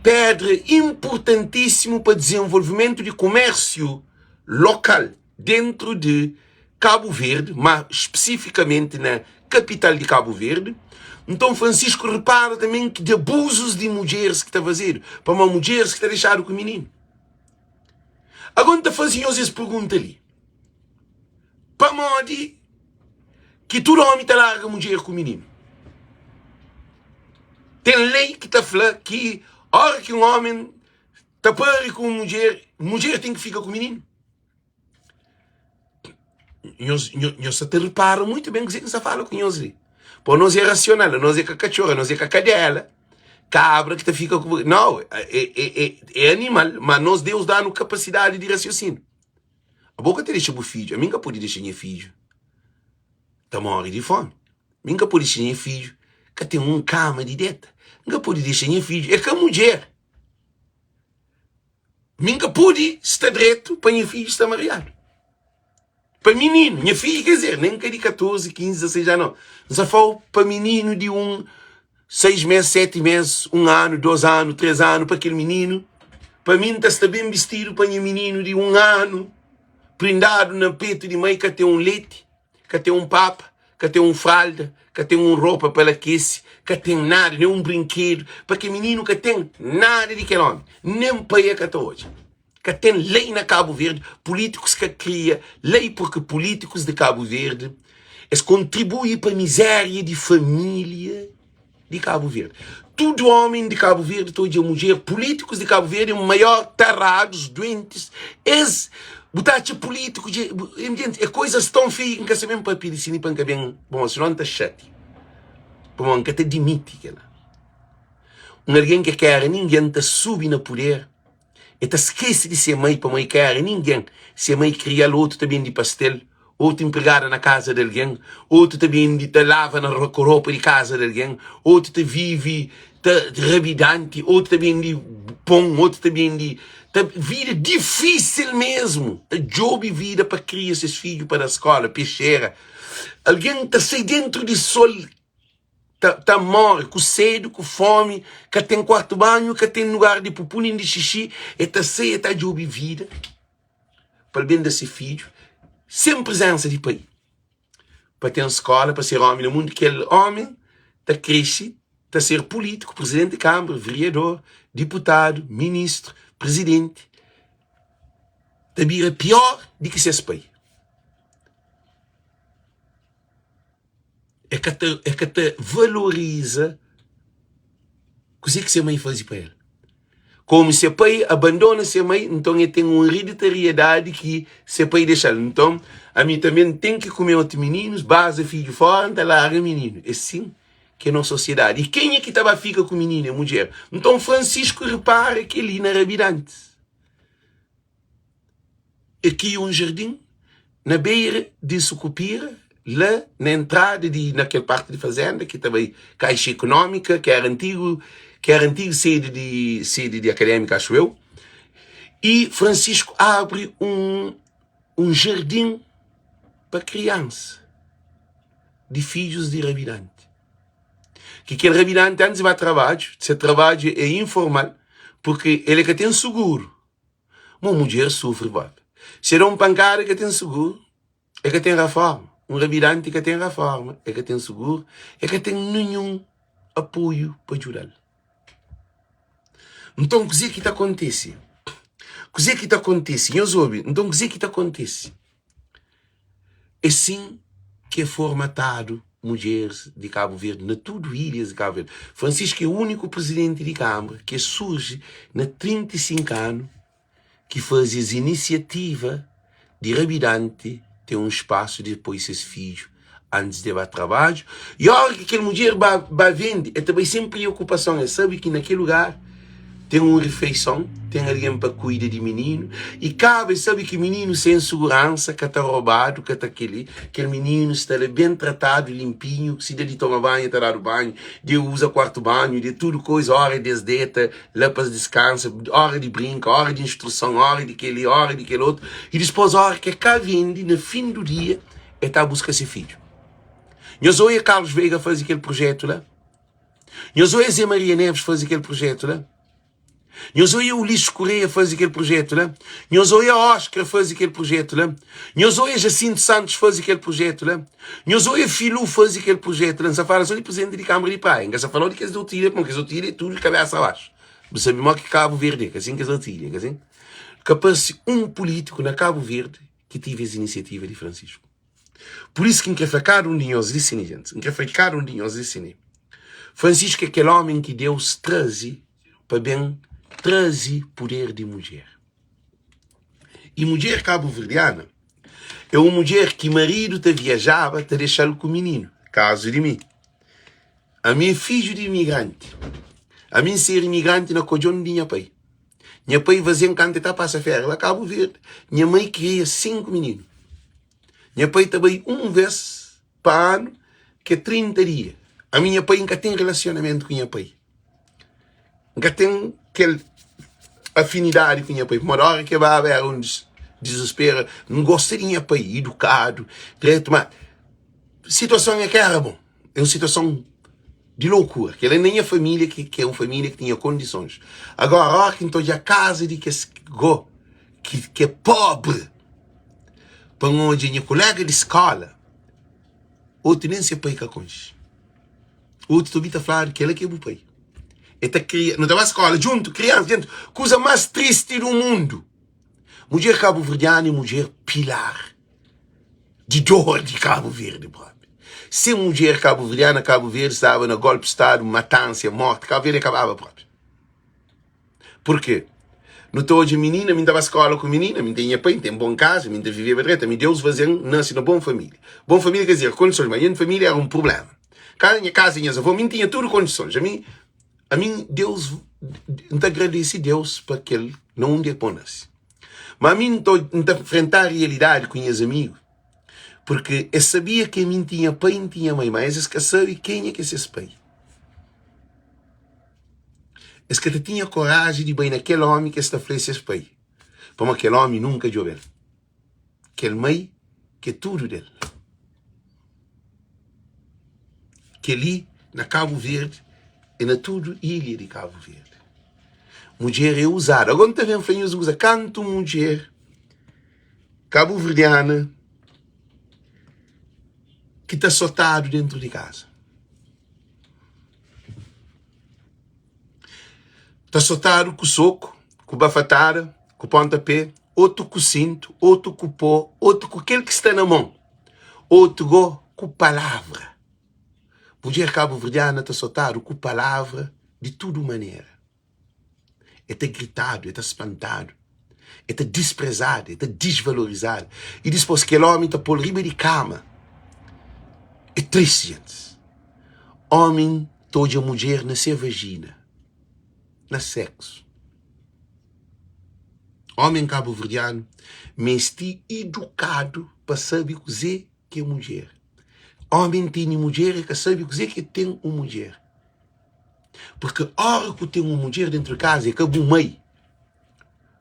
pédra inpurtantísimu pa dizenvolvimentu di kumérsiu lokal dentru di Kabu Verdi, má spesifikamenti na kapital di Kabu Verdi, nton Francisco repara tanbê ki di abuzus di mudjeris ki ta fazedu, pamodi mudjeris ki ta dexadu ku mininu. Agora N ta faze nhos es pergunta li, Pamodi ki tudu ómi ta larga mudjer ku mininu? Ten lei ki ta fla ki óra ki un ómi ta pari ku un mudjer, mudjer ten ki fika ku mininu? Nhos, nhos sa ta repara muitu ben kuzê ki N sta fala ku nhos li. Pô, nos é rasional, nos é ka katxor, nos é ka kadela, kabra ki ta fika ku. Nau, é, é, é, é animal, ma nos Deus da-nu kapasidadi di rasiosinu. Abo ka ta dexa bu fidju, ami N ka pode dexa nha fidju ta móre di fómi. Mi N ka pode dexa nha fidju ka ten un kama di deta. N ka pode dexa nha fidju, é ka mudjer. Mi N ka pode sta dretu pa nha fidju sta mariadu. Pa mininu, nha fidju quer dizer, nem ka di 14, 15, 16 anu, N sa fala pa mininu di un 6 mês, 7 mês, 1 anu, 2 anu, 3 anu, pa kel mininu, pa mi N ta sta ben bistidu pa nha mininu di 1 anu, prindadu na petu di mai, ka ten un leti, ka ten un papa. ka ten un fralda, ka ten un ropa pa el akese, ka ten nada, nen un brinkedu, pa ke mininu ka ten nada di kel omi, nen pai e ka ta odja. Ka ten lei na Kabu Verdi, pulitikus ka kria lei purki pulitikus di Kabu Verdi es kontribui pa mizeria di familia di Kabu Verdi. Tudu omi di Kabu Verdi ta odja mudjer, pulitikus di Kabu Verdi é maior taradus, duentis, es bu ta atxa pulitiku dje, é koizas tão feiu ki N ka sabe papia di si ni pa N ka ben, bon sinon N ta xatia, pamodi N ka ta dimiti kila. Un algen ki ka era ningen ta subi na puder. E ta skese di se mai pamodi e ka éra ningen. Se mai kria-l, otu ta bende pastel, otu inpregada na kaza di algen, otu ta bende, ta lava na ropa di kaza di algen, otu ta vive ta rabidanti, otu ta bende pon, otu ta bende ta vida difísil mesmu, ta djobe vida pa kria ses fidju pa da skóla, pexera. Algen ta sai dentru di sol. ta, ta móre ku sedu, ku fómi, ka ten kuartu banhu, ka ten lugar di pupu nen di xixi, e ta sai, e ta djobe vida pa el ben da se fidju, sen prezénsa di pai, pa ten skóla, pa ser ómi na mundu. Kel ómi ta krexe, ta ser pulítiku, prizidenti di kanbra, veriador, diputadu, ministru, prizidenti, ta bira piór di ki ses pai. E ka ta, e ka ta valoriza kuzê ki se mai faze pa el. Komu se pai abandona se mai, nton e ten un riditariedadi ki se pai dexa-l. Nton, ami tanbe N ten ki kume otu mininus, baza fidju fora, N ta larga mininu. É sin ki é nos sosiedadi. I kenha ki ta ba fika ku mininu? É mudjer. Nton, Fransisku repara kel-li na Rabidantis. É ki un jardin na beira di Sukupira, la na entrada di na kel parti di fazenda ki ta bai Kaixa Ekonómika, ki era antigu, ki era antigu sedi di sedi di Akadémika, axu eu. I Francisco abri un un jardin pa kriansa di fidjus di rabidanti. Ki kel rabidanti antis di ba trabadju, se trabadju é informal, purki el ka ten suguru. Ma un mudjer sufri propi. Si e da un pankada e ka ten suguru, e ka ten raforma. Un rabidanti ka ten raforma, e ka ten suguru, e ka ten ninhun apoiu pa djuda-l. Nton kuzê ki ta kontise? Kuzê ki ta kontise? Nhos obi, nton kuzê ki ta kontise? É sin ki é formatadu mudjeris di Kabu Verdi na tudu ilhas di Kabu Verdi. Francisco é úniku prizidenti di Kanbra ki surji na 35 anu ki faze es inisiativa di rabidanti ten un spasu di poi ses fidju antis di e ba trabadju. I óra ki kel mudjer ba ba vende, el ta bai sen priokupason, el sabe ki na kel lugar ten un rifeison, ten algen pa kuida di mininu, i kaba el sabe ki mininu sen suguransa, ka ta robadu, ka ta kel-li, kel mininu sta la ben tratadu, linpinhu, si da di toma banhu, ta dadu banhu, di uza kuartu banhu, di tudu koisa, óra di es deta la pa es diskansa, óra di brinka, óra di instruson, óra di kel-li, óra di kel otu, i dispôs óra ki el ka vende, na fin du dia, el ta buska se fidju. Nhos oia Carlos Veiga faze kel projetu la? Nhos oia Zé Maria Neves faze kel projetu la? Nhos oia Ulisses Correia faze kel projetu la? Nhos oia Oscar faze kel projetu la? Nhos oia Jacinto Santos faze kel projetu la? Nhos oia Filu faze kel projetu la? N sa fala so di presidenti di Kamara di Praia, N ka sa fala di kes di otu ilha, pamodi kes otu ilha é tudu di kabesa baxu. Bu sabe modi ki Kabu Verdi é, ka sin kes otu ilha, ka sin? Ka parse un pulítiku na Kabu Verdi ki tive es inisiativa di Francisco. Pur isu ki N kre fla kada un di nhos li sini, gentis. N kre fla kada un di nhos li sini. Francisco é kel ómi ki Deus traze pa ben traze puder di mudjer. I mudjer kabuverdiana é un mudjer ki maridu ta viajaba ta dexa-l ku mininu. Kazu di mi. Ami é fidju di imigranti. Ami N ser imigranti na kodjon di nha pai. Nha pai vaze-m kantu el ta pasa féria la Kabu Verdi. Nha mai kria 5 mininu. Nha pai ta bai un vês pa anu, ki é 30 dia. Ami nha pai, N ka ten relasionamentu ku nha pai. N ka ten kel afinidadi ku nha pai. Pamodi óra ki el baba éra un dizuspera. N gosta di nha pai, idukadu, dretu, ma situason é ka éra bon. É un situason di loucura. Kel-la na nha família, ki, ki é un família ki tinha kondisons. Agora, óra ki N ta odja kaza di kes go ki, ki é pobri, pa N odja nha kolega di skóla. Otu nen se pai ka konxe. Otu ta obi ta fladu kel-la ki é bu pai. E ta kria, nu ta ba skola djuntu, kriansa djuntu. Kuza más tristi du mundu. Mudjer kabuverdianu é mudjer pilar di dor di Kabu Verdi propi. Sen mudjer kabuverdiana, Kabu Verdi staba na golpi stadu, matansia, morti. Kabu Verdi akababa propi. Purkê? Nu ta odja minina, mi N ta ba skóla ku minina, mi N ten nha pai, N ten bon kaza, mi N ta viveba dretu, ami Deus faze-m nase na bon família. Bon família ka dizer kondisons, ma nha família éra un prubléma. Ka nha kaza di nhas avó, mi N tinha tudu kondisons. Ami, ami Deus, N ta agradese Deus pa kel na undi el pô-m nase. Ma ami N ta, N ta nfrentá rialidadi ku nhas amigu, purkê es sabia ke mi N tinha pai, N tinha mai, ma es es ka sabe kenha ki é ses pai. Es ka ta tinha koraji di bai na kel ómi ki es ta fla é ses pai, pamodi kel ómi nunka djobe-l. Kel mai ki é tudu del. Kel-li na Kabu Verdi e na tudu ilha di Kabu Verdi. Mudjer é uzadu. Agora N ta ben fla nhos un kuza, kantu mudjer kabuverdiana ki ta sotadu dentru di kaza. Ta sotadu ku soku, ku bafatada, ku ponta pé, otu ku sintu, otu ku pó, otu ku kel ki sta na mon, otu go ku palavra. Mudjer kabuverdiana ta sotadu ku palavra di tudu manera. E ta gritadu, e ta spantadu, e ta disprezadu, e ta disvalorizadu. I dispôs kel ómi ta pô-l riba di kama. É tristi, gentis. Ómi ta odja mudjer na se vajina, na séksu. Ómi kabuverdianu meste idukadu pa sabe kuzê ki é mudjer. Ómi tene mudjer e ka sabe kuzê ki é ten un mudjer. Porque ora ku ten un mudjer dentru di kaza é ka bu mai.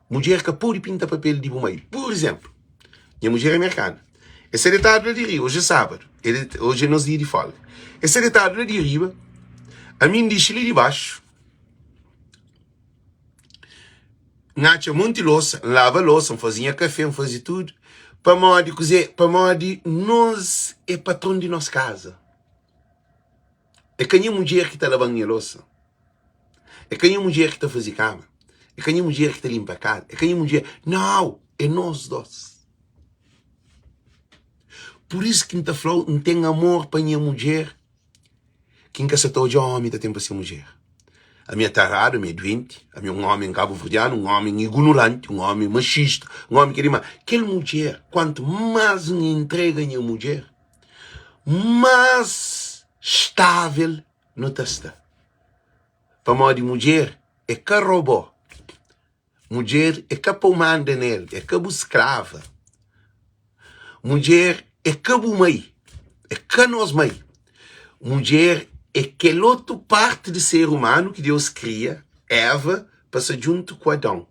Mudjer ka pode pinta papel di bu mai. Pur izénplu, nha mudjer é merkana. El sta detadu la di riba, oji é sábadu, oji é nos dia di folga. El sta detadu la di riba, ami N dixi li di baxu, N atxa monti losa, N lava losa, N faze nha kafé, N faze tudu. Pamodi kuzê? Pamodi nos é patron di nos kaza. É ka nha mudjer ki ta laba-m nha losa. É ka nha mudjer ki ta faze kama. É ka nha mudjer ki ta linpa kaza. É ka nha mudjer. Nau! É nos dos. Pur isu ki N ta fla-u, N ten amor pa nha mudjer ki N ka sa ta odja ómi ta ten pa se mudjer. Ami é taradu, ami é duenti, ami é un ómi kabuverdianu, un ómi ignoranti, un ómi maxista, un ómi kel-li. Má kel mudjer, kuantu más N intrega nha mudjer, más stável nu ta sta. Pamodi mudjer é ka robô, mudjer é ka pa bu manda nel, é ka bu skrava. Mudjer é ka bu mai, é ka nos mai. Mudjer é kel otu parti di ser umanu ki Deus kria, Eva, pa sta djuntu ku Adon.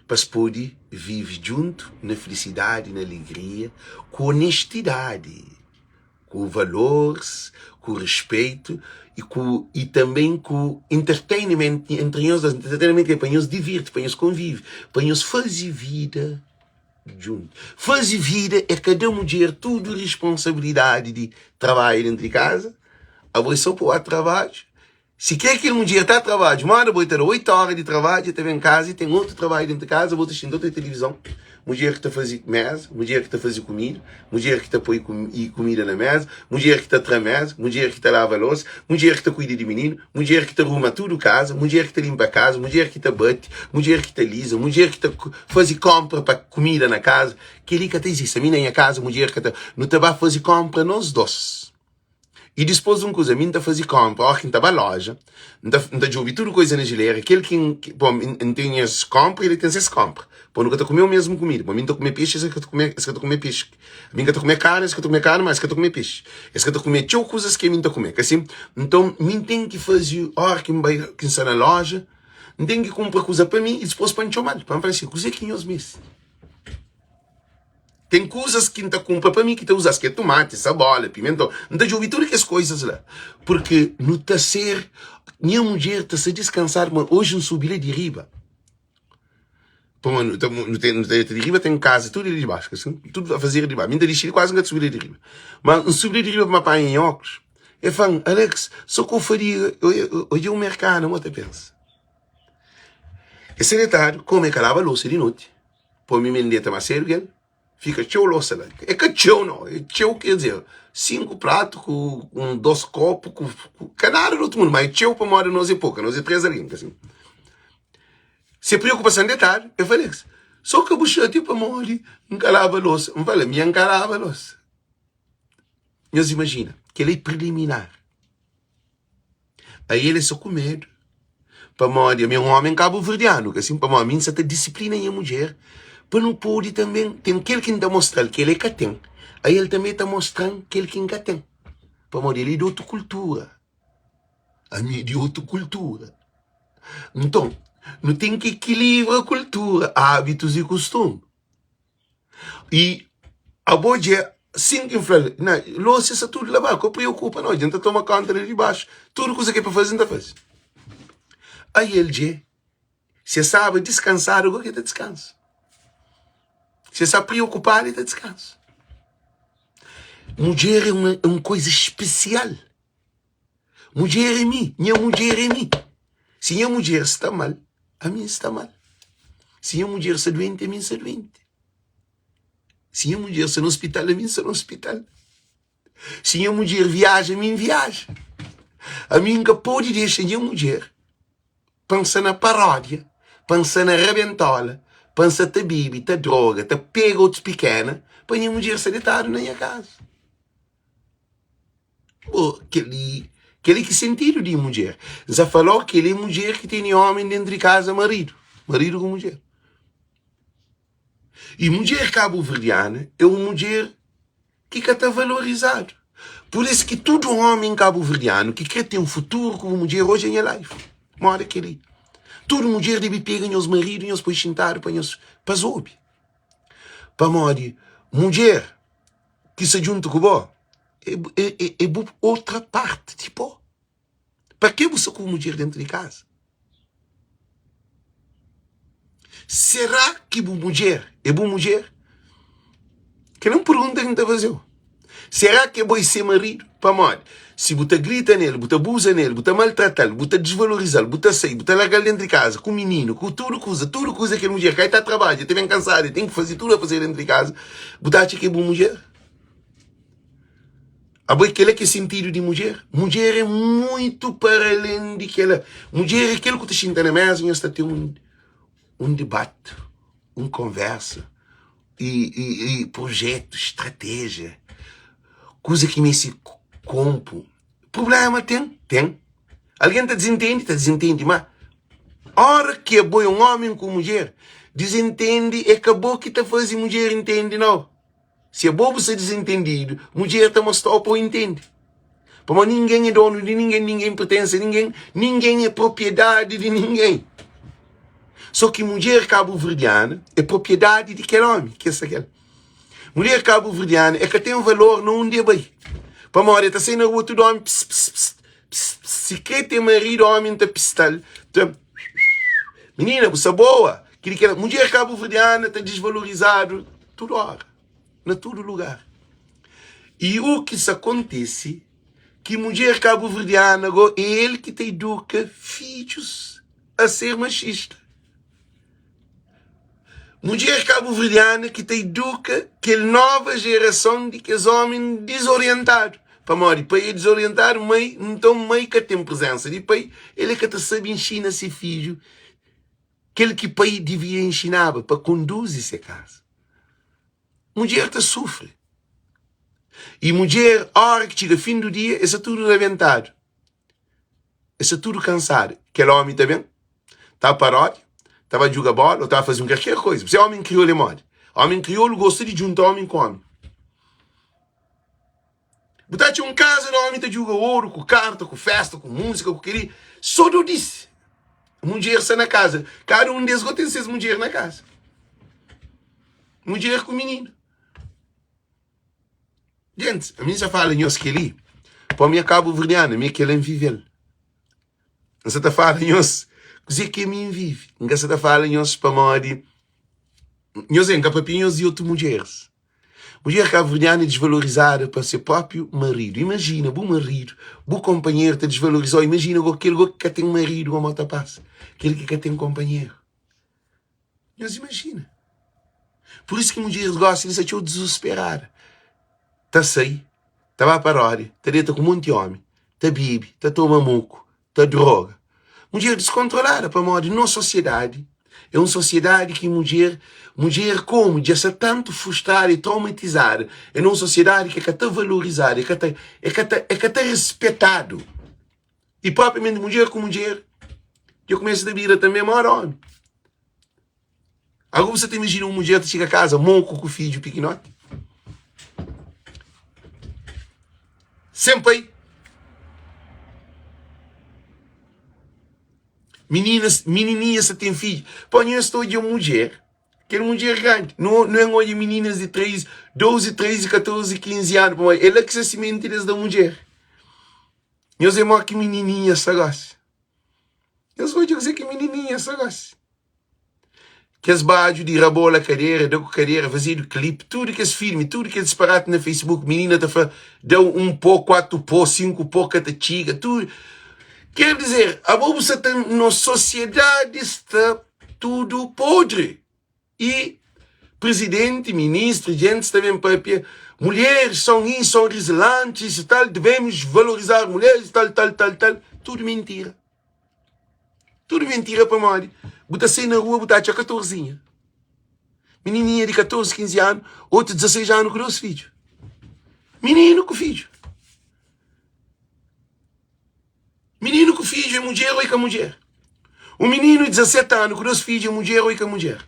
pa es pode vive djuntu na filisidadi, na alegria, ku onestidadi, ku valores, ku respeito e ku e também ku entertainment entre nhos, entertainment é pa nhos divirti, pa nhos convive, pa nhos faze vida djuntu. Faze vida é ka da mudjer tudu responsabilidadi di trabadju dentru di kaza, abo é so pa ba trabadju Si kre kel mudjer ta trabadju, moda bo e ta da 8 ora di trabadju, e ta ben kaza e ten otu trabadju dentu kaza, bo ta xinta otu televizon, mudjer ki ta fazi meza, mudjer ki ta fazi kumida, mudjer ki ta poi kumida na meza, mudjer ki ta tra meza, mudjer ki ta lava losa, mudjer ki ta kuida di mininu, mudjer ki ta ruma tudu kaza, mudjer ki ta linpa kaza, mudjer ki ta bati, mudjer ki ta liza, mudjer ki ta fazi konpra pa kumida na kaza. Keli ka ta izisti. Ami na nha kaza mudjer ka ta, nu ta ba fazi konpra nos dos. I dispôs un kuza, mi N ta faze kónpra, óras ki N ta ba lója, N ta N ta djobe tudu kuza na jilera, kel ki N bon, N ten nhas kónpra, el ten ses kónpra. Pô, nu ka ta kume omesmu kumida. Bon, mi N ta kume pexi, es ka ta kume, es ka ta kume pexi. Mi N ka ta kume karni, es ka ta kume karni, má es ka ta kume pexi. Es ka ta kume txeu kuzas ki ami N ta kume, ka si? Nton, mi N ten ki faze, óras ki N bai, ki N sta na lója, N ten ki kunpra kuza pa mi i dipôs pa N txoma-l, pa N fla-l si, Kuzê ki nhos meste? Ten kuzas ki N ta kunpra pa mi ki ta uza-s, ki é tumati, sabola, pimenton. N ta djobe tudu kes koizas la. Purki nu ta ser, nha mudjer ta sta diskansadu, ma oji N subi la di riba. Pamodi nu ta nu ten nu ta di riba ten kaza tudu li di baxu, ka sin? Tudu ta fazedu di baxu. Mi N ta dixi li kuazi N ka ta subi li di riba. Ma N subi li di riba pa N panha nha óklus. El fla-m, Alex, so ku fadiga, odja un merkanu, mo ta pensa. El sta detadu, kome ka laba losa di noti, poi mi mi N deta más sedu ki el. Fika txeu losa la. É ka txeu nau, é txeu ker dizer, 5 pratu ku un 2 kopu ku ka nada di otu mundu, ma é txeu pamodi nos é poku, nos é 3 algen ka sin. Se preokupason detadu, el fala es, so ka bu xatia pamodi N ka laba losa. N fala, mi N ka laba losa. Nhos imajina, kel-la é preliminar. Aí el é só ku medu. Pamodi ami é un ómi kabuverdianu, ka sin? Pamodi ami N sa ta disiplina nha mudjer pa nu pode tanbe ten kel ki N ta mostra-l ki el é ka ten. Aí el tanbe ta mostra-m kel ki N ka ten. Pamodi el é di otu kultura, ami é di otu kultura. Nton, nu ten ki ekilibra kultura, ábitus i kustumu. I abo dja sin ki N fla-l, na, losi sta tudu la ba, ka preokupa no, dja N ta toma konta la di baxu, tudu kuza ki é pa faze N ta faze. Ai el dja, si el staba diskansadu go ki el ta diskansa, si el sta preokupadu el ta diskansa. Mudjer é un kuza spesial, mudjer é mi, nha mudjer é mi. Si nha mudjer sta mal, ami N sta mal. Si nha mudjer sta duenti, ami N sta duenti. Si nha mudjer sta na ospital, ami N sta na ospital. Si nha mudjer viaja, ami N viaja. Ami N ka pode dexa nha mudjer pa N sta na paródia, pa N sta na rabentola, pa N sta ta bebe, ta droga, ta pega otus pikena, pa nha mudjer sta detadu na nha kaza. Bo, kel-li, kel-li ki sentidu di mudjer. N sa fala-u kel-li é mudjer ki tene ómi déntu di kaza, maridu, maridu ku mudjer. I mudjer kabuverdiana é un mudjer ki ka ta valorizadu. Pur isu ki tudu ómi kabuverdianu ki krê ten futuru ku bu mudjer, oji é nha life. Moda kel-li. Tudu mudjer debe pega nhos maridu, nhos poi xintadu pa nhos, pa es obi. Pamodi mudjer ki sta djuntu ku bo é bu otra parti di bo. Pa ke bu sta ku mudjer dentu di kaza? Será ki bu mudjer é bu mudjer? Kel é un pergunta ki N ta faze-u. Será ki bo é se maridu? Pamodi si bu ta grita nel, bu ta abuza nel, bu ta maltrata-l, bu ta disvaloriza-l, bu ta sai, bu ta larga-l dentu di kaza ku mininu, ku tudu kuza, tudu kuza kel mudjer ka ta trabadja, ta ben kansadu, ten ki faze tudu a faze dentu di kaza, bu ta atxa ki é bu mudjer? Abo é kela ki é sentidu di mudjer? Mudjer é muitu para alén di kela. Mudjer é kel ku ta xinta na mesa nhos ta ten un, un debate, un konversa i, i, i projetu, estratéjia, kuza ki meste konpu. Prubléma ten? Ten. Algen ta dizintende? Ta dizintende, má óra ki abo é un ómi ku mudjer, dizintende é ka bo ki ta faze mudjer intende, nau. Si abo bu sta dizentendidu, mudjer ta mostra-u pa bu intende. Pamodi ningen é donu di ningen, ningen pertense a ningen, ningen é propriedadi di ningen. So ki mudjer kabuverdiana é propriedadi di kel omi ki es sta kel. Mudjer kabuverdiana é ka ten valor na undi é bai. Pamodi é ta sai na rua tudu omi pss pss pss pss pss si kre ten maridu omi ta pista-l ta Minina bu sta boa kili kila. Mudjer kabuverdiana ta disvalorizadu tudu óra, na tudu lugar. I u ki sa kontise ki mudjer kabuverdiana go é el ki ta iduka fidjus a ser maxista. Mudjer kabuverdiana ki ta iduka kel nova jerason di kes omi dizorientadu. Pamodi pai é dizorientadu, mai, nton mai ka ten prezensa di pai, el é ka ta sabe inxina se fidju kel ki pai divia inxinaba pa konduzi se kaza. Mudjer ta sufri. I mudjer, óra ki txiga fin du dia, el sta tudu rabentadu, el sta tudu kansadu. Kel ómi ta ben, ta paródia, ta ba djuga bóla ô ta ba faze un kalker koza. P'sei ómi kriolu é modi? Ómi kriolu gosta di djunta ómi ku ómi. Bu ta atxa un kaza di ómi ta djuga oru ku karta, ku festa, ku múzika, ku kel-li. Sô dodisi. Mudjer sta na kaza. Kada un di es go ten ses mudjer na kaza. Mudjer ku mininu. Gentis, ami N sa fala nhos kel-li pamodi mi é kabuverdianu, mi é kel-la N vive-l. N sa ta fala nhos kuzê ki mi N vive. N ka sa ta fala nhos pamodi. Nhos é, N ka papia nhos di otu mudjeris. Mudjer kabuverdiana é desvalorizada pa se própi maridu. Imajina bu maridu, bu konpanheru ta desvalorizau. Imajina go kel go ki ka ten maridu go mo ta pasa? Kel ki ka ten konpanheru. Nhos imajina. Pur isu ki mudjeris gosi li sta txeu dizusperada. Ta sai, ta ba pa roda, ta deta ku monti omi, ta bebe, ta toma moku, ta droga. Mudjer diskontrolada pamodi nos sosiedadi é un sosiedadi ki mudjer, mudjer komu dja sta tantu frustrada i traumatizada, é na un sosiedadi ki e ka ta valorizadu, e ka ta, e ka ta, e ka ta respetadu. I propriamenti mudjer ku mudjer dja kumesa ta bira tanbe moda omi. Agora bu sa ta imajina un mudjer ta txiga kaza moku ku fidju pikinoti? Sen pai? Meninas, menininhas sa ten fidju. Pô, nhos ta odja mudjer, kel mudjer grandi. No, no en odja meninas di 3, 12, 13, 14, 15 anu, pamodi é la ki sa simenti des da mudjer. Nhos é mó ki menininhas sa gosi. Nhos odja kuzê ki minininha sta gosi. Kes badju di rabola kadera, da ku kadera, fazedu klip, tudu kes filmi, tudu kes disparati na Facebook, minina ta fla, da un pó, kuatu pó, sinku pó ka ta txiga, tudu. Ker dizer, abo bu sa ta, nos sosiedadi sta tudu podri. I presidenti, ministru, gentis ta ben papia, mulheres são isso, são resilientes e tal, devemos valorizar mulheres, tal, tal, tal, tal. Tudu mentira. Tudu mentira pamodi bu ta sai na rua bu ta atxa katorzinha. Menininha di 14, 15 anu, otu 16 anu ku dos fidju. Mininu ku fidju. Mininu ku fidju é mudjer ô é ka mudjer? Un mininu di 17 anu ku 2 fidju é mudjer ô é ka mudjer?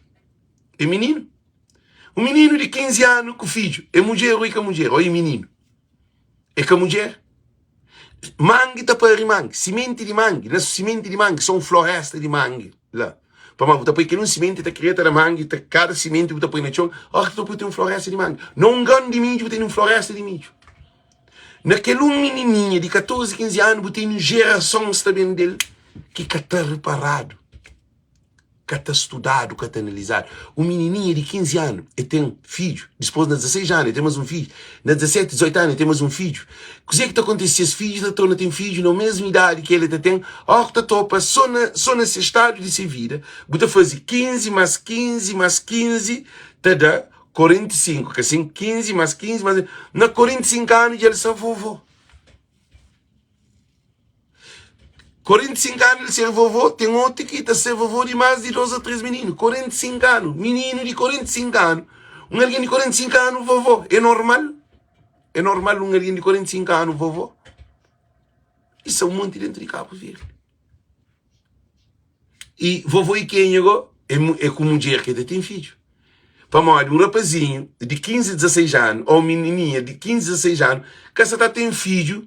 É mininu. Un mininu di 15 anu ku fidju é mudjer ô é ka mudjer? Ô é mininu? É ka mudjer? Mangi ta pari mangi, simenti di mangi, na simenti di mangi, sô un floresta di mangi la. Pamodi bu ta poi kel un simenti ta kria ta da mangi, ta kada simenti bu ta poi na txon, óras ki ta poi ten un floresta di mangi. Na un gran di midju bu ten un floresta di midju. Na kel un minininha di 14, 15 anu bu tene un jerason sta ben del ki ka ta reparadu, ka ta studadu, ka ta analizadu. Un minininha di 15 anu e ten fidju, dispôs na 16 anu e ten más un fidju, na 17, 18 anu e ten más un fidju. Kuzê ki ta kontise si es fidju ta torna ten fidju na mesmu idadi ki el e ta ten? Óki ta topa sô na sô na se stadu di se vida, bu ta faze 15 más 15 más 15 ta da 45, ka sin? 15 más 15 más. Na 45 anu dja el sta vovó. 45 anu el ser vovó, ten otu ki ta ser vovó di más di 2 ô 3 mininu. 45 anu, mininu di 45 anu, un algen di 45 anu vovó, é normal? É normal un algen di 45 anu vovó? Isso é um monte dentro de Cabo Verde. I vovô i kenha go é ku mudjer ki ta ten fidju. Pamodi un rapazinhu di 15, 16 anu ou minininha di 15, 16 anu ka sa ta ten fidju,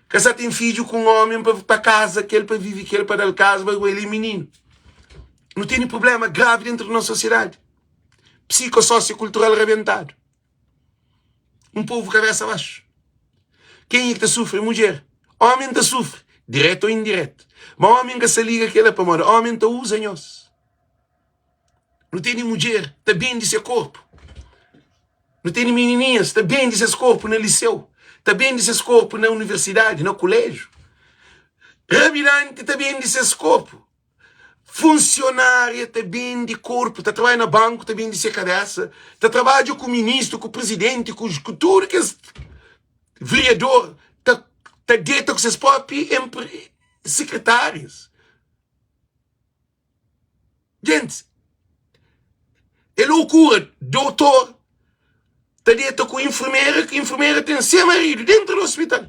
ka sa ten fidju ku un omi pa kaza kel, pa vive kel, pa dal kaza, pa el é mininu. Nu tene prublema gravi dentru di nos sosiedadi, psikososiokultural rabentadu. Un povu kabesa baxu. Kenha ki ta sufri é mudjer. Omi ta sufri, diretu ou indiretu. Ma omi ka sa liga kela pamodi omi ta uza nhos. Nu tene mudjer ta bende se korpu. Nu tene minininhas ta bende ses korpu na liseu, ta bende ses korpu na universidadi, na kuleju. Rabidanti ta bende ses korpu. Funsionária ta bende korpu, ta trabadja na banku ta bende se kabesa, ta trabadja ku ministru, ku prizidenti, ku tudu kes vereador, ta ta deta ku ses propi sekretárias. Gentis, é loucura, doutor ta deta ku enfermera, ki enfermera ten se maridu dentru di ospital.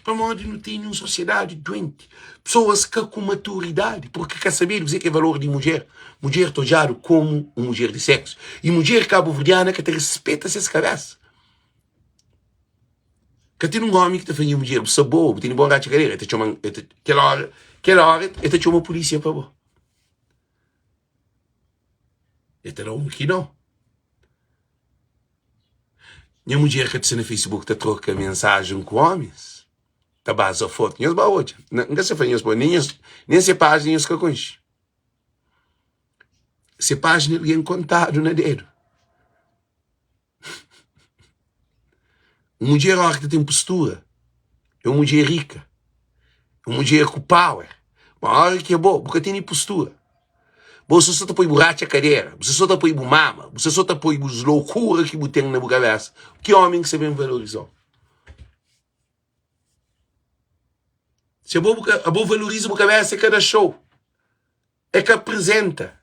Pamodi nu tene un sosiedadi duenti, pesoas ka ku maturidadi, purki ka sabedu kuzê ki é valor di mudjer. Mudjer ta odjadu komu un mudjer di seksu. I mudjer kabuverdiana ka ta rispeta ses kabesa. Ka ten un omi ki ta fla nha mudjer, bu sta boa, bu tene bon ratxa kadera. El ta txoma, el ta, kel ora, kel ora el ta txoma pulisia pa bo. El ta da un ki nau. Nha mudjer ka ta sta na Facebook ta troka mensajen ku omis, ta baza fotu. Nhos ba odja. N ka sta fla nhos pa nen nhos, nen se pájina nhos ka konxe. Se pájina algen kontadu na dedu. Un mudjer óra ki ta ten postura é un mudjer rika, un mudjer ku power. Ma óra ki abo bu ka tene postura, bo so ta poi bu ratxa kadera, bu so ta poi bu mama, bu so ta poi bus lokura ki bu ten na bu kabesa, ki ómi ki sa ben valoriza-u? Si abo bu ka, abo valoriza bu kabesa é ka da xou, é ka aprizenta.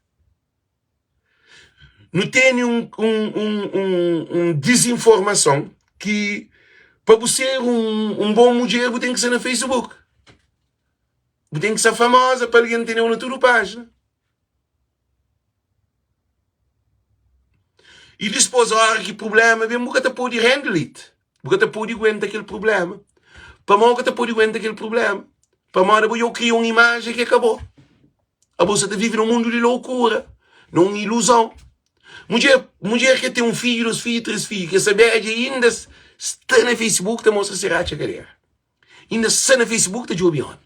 Nu tene un, un, un, un, un dizinformason ki pa bu ser un, un bon mudjer bu ten ki ser na Facebook. Bu ten ki ser famoza pa algen teneu na tudu pájina. I dispôs óra ki prubléma ben bu ka ta pode handle it. Bu ka ta pode guenta kel prubléma. Pamodi bu ka ta pode guenta kel prubléma? Pamodi abo dja bu kria un imajen ki é ka bo. Abo sa ta vive num mundu di loukura, num ilusão. Mudjer, mudjer ke ten un fidju, dos fidju, tres fidju, ke sa bedja inda sta na Facebook ta mostra se ratxa kadera. Inda sta na Facebook ta djobi omi.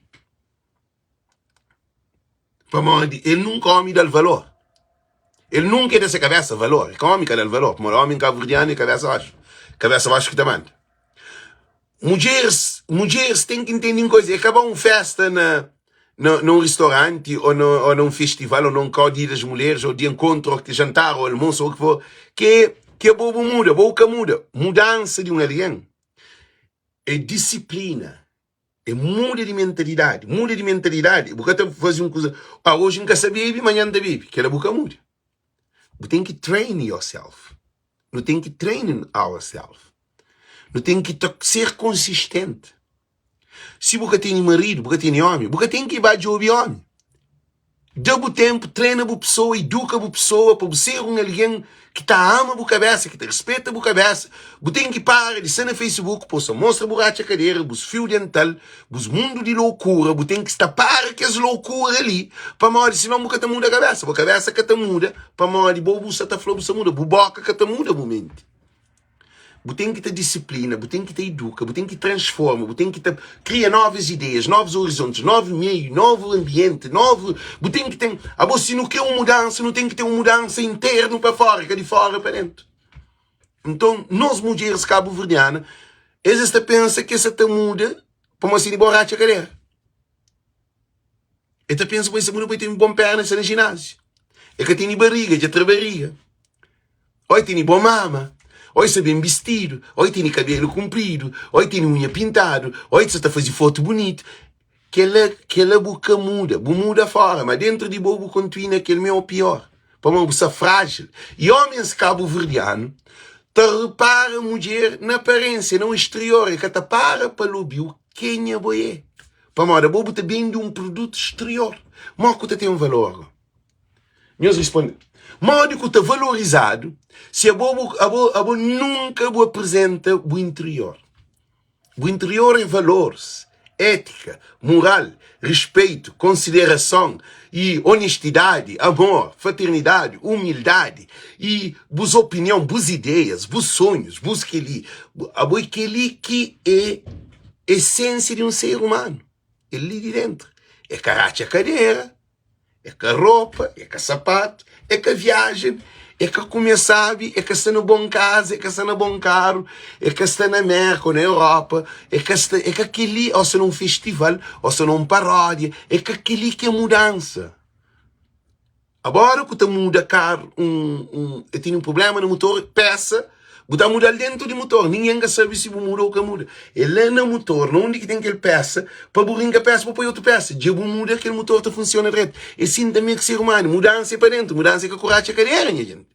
Pamodi el nunka omi dal valor. El nunka e da se kabesa valor. Ka omi ka dal valor, pamodi omi kabuverdianu e kabesa baxu. Kabesa baxu ki ta manda. Mudjeres, mudjeres ten ki ntende un koza, é ka ba un festa na na, na un restauranti ou na, ou na un festival ou na un kau dia das mulheres ou dia encontro ou jantar ou almoço ou o que for, que que abo bu muda, bo ka muda. Mudança di un algen é disiplina, é muda di mentalidadi, muda di mentalidadi, bu ka ta faze un kuza, ah, hoje N ka sa bebe, manhan N ta bebe, kela bu ka muda. Bu ten ki train yourself. Nu ten ki train ourself. Nu ten ki ta ser konsistenti. Si bu ka tene maridu, bu ka tene omi, bu ka ten ki ba djobe omi. Da bu tenpu, trena bu pesoa, iduka bu pesoa pa bu ser un algen ki ta ama bu kabesa, ki ta rispeta bu kabesa. Bu ten ki para di sta na Facebook, posa mostra bu ratxa kadera, bus fiu dental, bus mundu di lokura. Bu ten ki sta para kes lokura li, pamodi sinon bu ka ta muda kabesa. Bu kabesa ka ta muda pamodi bo bu sta ta fla bu sta muda. Bu boka ka ta muda bu menti. Bu ten ki ta disiplina, bu ten ki ta iduka, bu ten ki transforma, bu ten ki ta kria novas ideias, novus orizontis, novu meiu, novu anbienti, novu. Bu ten ki ten. Abo, si nu kre un mudansa, nu ten ki ten un mudansa internu pa fora, ka di fora pa dentu. Nton, nos mudjeris kabuverdiana, es es ta pensa ki es sa ta muda pamodi si di bo ratxa kadera. E ta pensa pa es muda pa e ten bon perna, sta na jináziu. E ka tene bariga, dja tra bariga. Oi tene bon mama, oi sta ben bistidu, oi tene kabelu kunpridu, oi tene unha pintadu, oi sa ta faze fotu bunitu. Kela, kela bu ka muda, bu muda fora, ma dentru di bo bu kontinua kel me o pior, pamodi bu sta frájil. I omens kabuverdianu ta repara mudjer na aparensia, na un exterior, e ka ta para pa lobi-u kenha bo é, pamodi abo bu ta bende un produtu exterior. Mo ku ta ten valor? Nhos responde, Modi ku ta valorizadu si abo bu abo abo nunka bu apresenta bu interior? Bu interior é valores, étika, mural, respeito, konsiderason i onestidadi, amor, fraternidadi, umildadi i bus opinion, bus ideias, bus sonhus, bus keli. Abo é keli ki é esensia di un ser umanu. É li di dentru. É ka ratxa kadera. É ka ropa, é ka sapatu, é ka viajen, é ka kume sabi, é ka sta na bon kaza, é ka sta na bon karu, é ka sta na Mérka ô na Europa, é ka sta, é ka kel-li, ô sta na un festival, ô sta na un paródia, é ka kel-li ki é mudansa. Agora ku ta muda karu, un, un, e tene un prubléma na mutor, pésa, Bu ta muda-l dentu di mutor, ningen ka sabe si bu muda ô ka muda. É la na mutor, na undi ki ten kel pésa, pa bu rinka pésa pa poi otu pésa. Dja bu muda, kel mutor ta funsiona dretu. É sin tanbe ku ser umanu, mudansa é pa dentu, mudansa é ka ku ratxa kadera, nha jenti.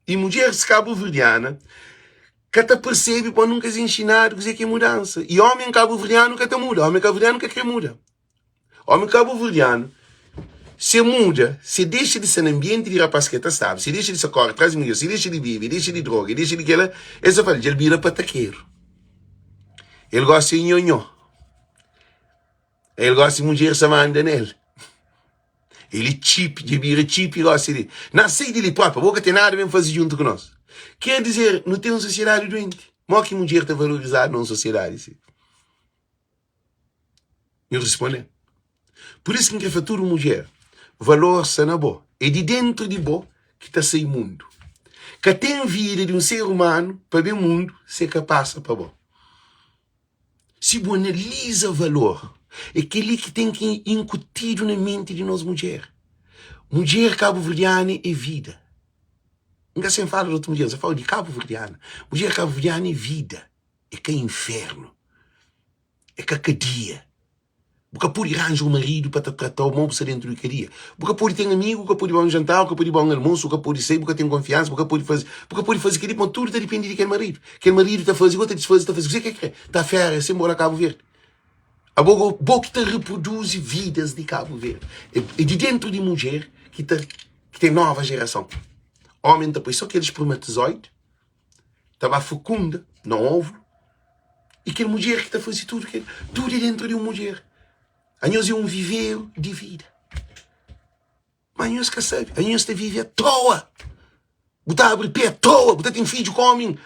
I mudjeris kabuverdiana ka ta persebe pamodi nunka es inxinadu kuzê ki é mudansa. I omi kabuverdianu ka ta muda, omi kabuverdianu ka kre muda. Omi kabuverdianu, se muda, se dexa di sta na anbienti di rapaz ki el ta staba, se dexa di sta kore tras di mudjer, se dexa di bebe, dexa di droga, dexa di kela, el sta fla, dja el bira patakeru. El gosta di nhonhó. El gosta di mudjer sta manda nel. El é txipi, dja bira txipi gosi di. Na sai di li propi, bo ka ten nada ben faze djuntu ku nos. Ker dizer, nu ten un sosiedadi duenti. Mo ki mudjer ta valorizadu na un sosiedadi si? Nhos responde. Pur isu ki N kre fla tudu mudjer, valor sta na bo. É di dentu di bo ki ta sai mundu. Ka ten vida di un ser umanu pa ben mundu se ka pasa pa bo. Si bu analiza valor, é kel-li ki ten ki inkutidu na menti di nos mudjer. Mudjer kabuverdiana é vida. N ka sen fala di otu mudjer, N sa fala di kabuverdiana. Mudjer kabuverdiana é vida, é ka infernu, é ka kadia. Bu ka pode ranja un maridu pa ta trata-u mau bu sta dentu di kadia. Bu ka pode ten amigu, bu ka pode ba un jantar, bu ka pode ba un almosu, bu ka pode sai, bu ka ten konfiansa, bu ka pode faze, bu ka pode faze kel-li pamodi tudu ta dipende di kel maridu. Kel maridu ta faze, bo ta disfaze, ta faze kuzê ki el krê. Ta féria sen bo na Kabu Verdi. Abo go, bo ki ta reproduzi vidas di Kabu Verdi. É, é di dentu di mudjer ki ta ki ten nova jerason. Omen ta poi so kel espermatozoide ta ba fecunda na óvulo e kel mudjer ki ta faze tudu kel tudu é dentru di un mudjer. Anhos é un viveru di vida. Ma anhos ka sabe, anhos ta vive a toa. Bu ta abri pé a toa, bu ta ten fidju ku omi,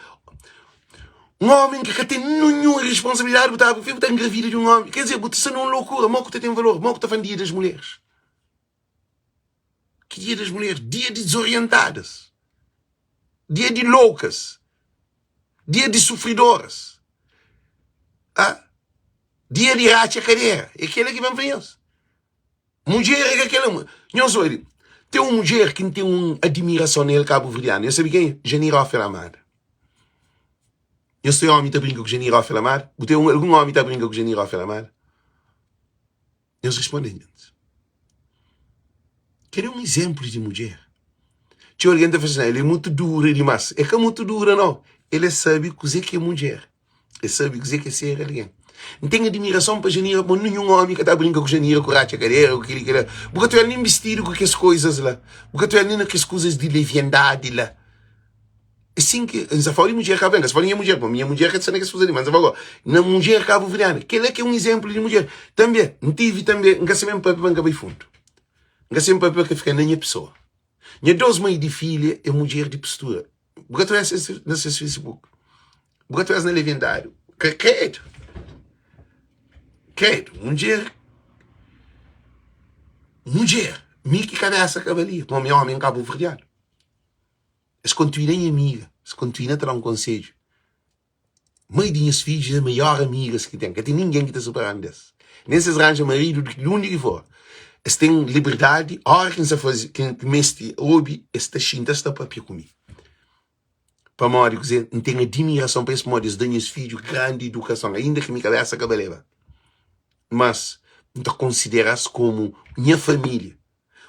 un omi ki ka ten ninhun responsabilidadi, bu ta abri pé, bu ta engravida di un omi. Quer dizer, bu ta sta nun loucura, mo ku ta ten valor, mo ku ta fla dia das mulheres. Ki dia das mulheres? Dia di desorientadas. Dia di loucas, dia di sufridoras, ah, dia di ratxa kadera. É kela ki ben fla nhos. Mudjer é ka kela. Nhos oi, ten un mudjer ki N ten un admirason nel kabuverdianu. Nhos sabe kenha? Janira Ofer Amada. Nhos ten omi ta brinka ku Janira Ofer Amada? Bu ten algun omi ta brinka ku Janira Ofer Amada? Nhos responde nhos. Kel é un izénplu di mudjer. Txeu algen ta fla sin, el é mutu dura dimás. El ka mutu dura nau. El é sabe kuzê ki é mudjer. El sabe kuzê ki é ser algen. N ten admirason pa Janira, pamodi ninhun ómi ka ta brinka ku Janira ku ratxa kadera, ku kel-li, kel-la. Bu ka ta odja-l nen bistidu ku kes koizas la. Bu ka ta odja-l nen na kes kuzas di leviandadi la. É sin ki N sa fala di mudjer kabuverdiana, N ka sa fala di nha mudjer, pamodi nha mudjer ka ta sta na kes kuza li, ma N sa fala na mudjer kabuverdiana. Kel-la ki é un izénplu di mudjer. Tanbê, N tive tanbê, N ka sabe N papia pa N ka bai fundu. N ka sabe N papia pa ka fika na nha pesoa. Nha dos mai di filha é mudjer di postura. Bu ka ta odja na ses Facebook, bu ka ta odja na legendáriu. Kredu, kredu, mudjer, mudjer, mi ki kabésa ka balia, pamodi mi é ómi kabuverdianu. Es kontinua nha amiga, es kontinua ta da-m konsedju. Mai di nhas fidjus é maior amigas ki ten, ka ten ningen ki ta supera-m des. Nen si es ranja maridu di undi ki for, es ten liberdadi, óra ki N sa faze, ki N meste obi, es ta xinta, es ta papia ku mi. Pamodi kuzê? N ten adimirason pa es, pamodi es da nhas fidju grandi idukason, ainda ki mi kabésa ka baleba. Mas N ta konsidera-s komu nha família.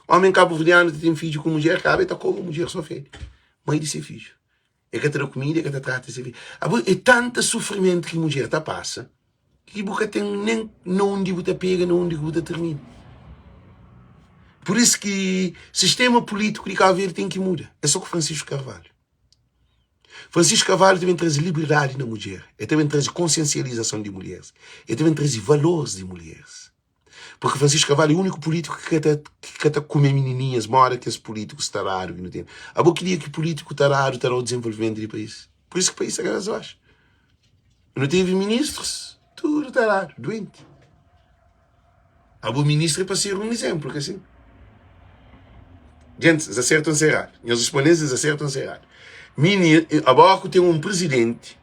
Omi kabuverdianu ta ten fidju ku mudjer, kaba e ta koba mudjer so fedi mai di se fidju. E ka ta da kumida, e ka ta trata se fidju. Abo e tanta sufrimentu ki mudjer ta pasa ki bu ka ten nen na undi bu ta pega, na undi ki bu ta tirmina. Pur isu ki sistema pulítiku di Kabu Verdi ten ki muda. É so ku Francisco Carvalho. Francisco Carvalho ta ben traze liberdadi na mudjer, e ta ben traze konsiensializason di mulheres, e ta ben traze valoris di mulheres. Porque Francisco Carvalho é único político que ka ta, que ka ta kume menininhas moda kes políticos tarado que nu tem. Abo ki dia ki político tarado ta dau desenvolvimento di país? Por isso que país ta cabeça baixo. Nu teve ministros tudo tarado, doente. Abo ministro é pa ser um exemplo, que assim? Gente, es acertam se errado. Nhos respondem se acertam se errado. Mini, abo ku tem um presidente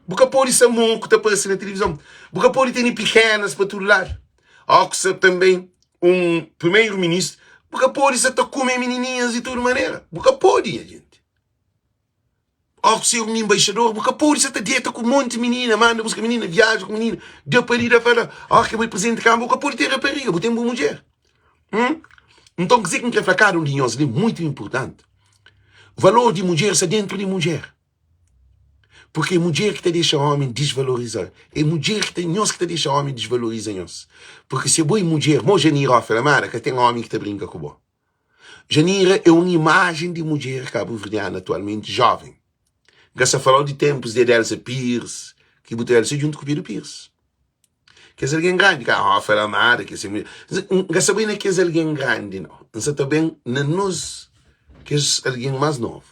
Bu ka pode ser mon ku ta parse na tilivizon. Bu ka pode tene pikenas pa tudu ladu. Ó ku ser tanben un primeru ministru, bu ka pode sa ta kume minininhas di tudu manera. Bu ka pode, nha jenti. Ó ku ser un embaixador, bu ka pode sa ta deta ku monti minina, manda buska minina, viaja ku minina, da pa li, da pa la. Ó ki bai presidenti di kama, bu ka pode ten rapariga, bu ten bu mudjer. Hum? Nton, kuzê ki N kre fla kada un di nhos li, muitu inpurtanti. Valor di mudjer sta dentru di mudjer. Porque é mudjer ki ta dexa omi disvaloriza. É mudjer ki ta, nhos ki ta dexa omi disvaloriza nhos. Porque se bo é mudjer, mo Janira ó fla Mara, ka ten omi ki ta brinka ku bo. Janira é un imajen di mudjer kabuverdiana atualmenti joven. N ka sta falau di tempus di Adelsa Pires, ki bu ta odja djuntu ku Pedro Pires. Kes algen grandi ka ó fla Mara, kes mulher. N ka sta bai na kes algen grandi nau. N sta ta ben na nos kes algen mas novu.